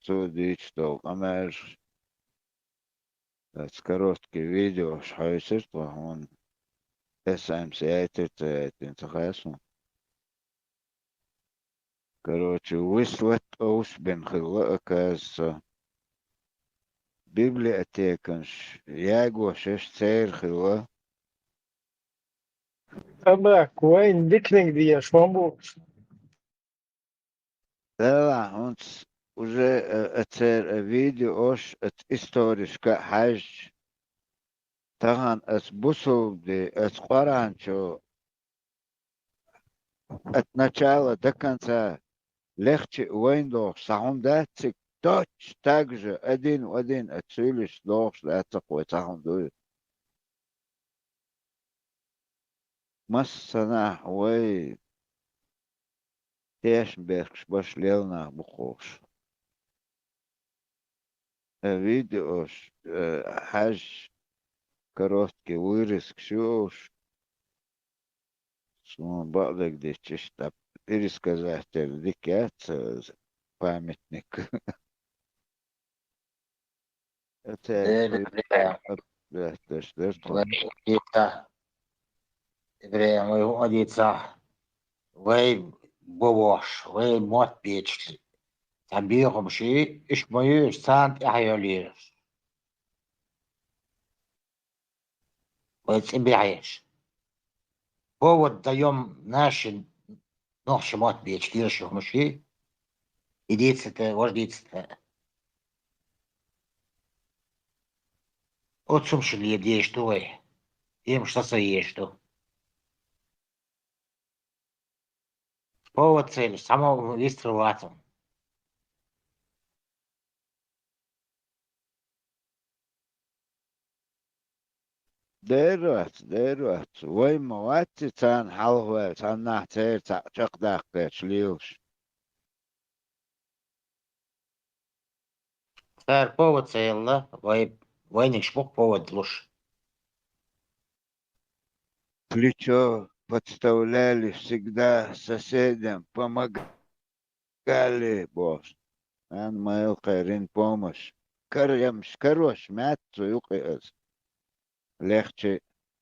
Цо дийцуш долу къамелаш. Аса короткий видеош хьовсуьйтур тхо хьуна. СМС яйтира, ца яйтина, ца хаьа суна. Короче, вуьсла тӀовс бина хилла, оказывается, библиотеканаш ягош еш церан хилла. Абак, вайн диканиг дезаш ма бу. Дела, хӀунца уже, э, э, церан, э, видеош, э, ц-, историшка а хьаьжча, тахана ас бусулба де, ас Къуръан чу от начала до конца легче вайн дохуш, цхьа хӀума дац цига, точно так же, один в один, от суьйлиш дохуш дац вай, цхьа хӀума дуй. Массанахьа вай тешнабехкаш баш лелла нах бу кхуш. Э, видеош, э, хьаьжча, короткий вырезкаш ю уьш. Суна бакъдерг дича, иштта пересказать дерг дика яц, э, памятник. Эцаьрга Дела, хуьйцу Ибрахим. Лаьтташ дара тхо. Вай дийца. Ибрахим, вай хӀун дийца? Вай бовош, вай мотт бечли. Цхьа бехамши, иш ма юьйш, царна тӀаьхьа йолуьйш. Вай цӀе бехьеш. Повод даём наши нохчи мотт бечу дезаш хӀумаш и. И дийцата, важа дийцата. Оцу хӀумашна ле дезаш ду вай. Эмаш сацо езаш ду. Повод цели, самого выстрела ватом. Дера вац, дера вац. Вай ма вац и царна хьалхаваьлла, цхьаннахьа церан цхьаъ чекхдаккхеташ лелаш. Цара повод ца елла, вай, вайнигаш бу-кх повод луш. Плечо подставляли всегда соседям, помогали. Гали бохуш. Ан майлкхерин помощь. Каремаш, карош, маьццо юкъе аса. Легче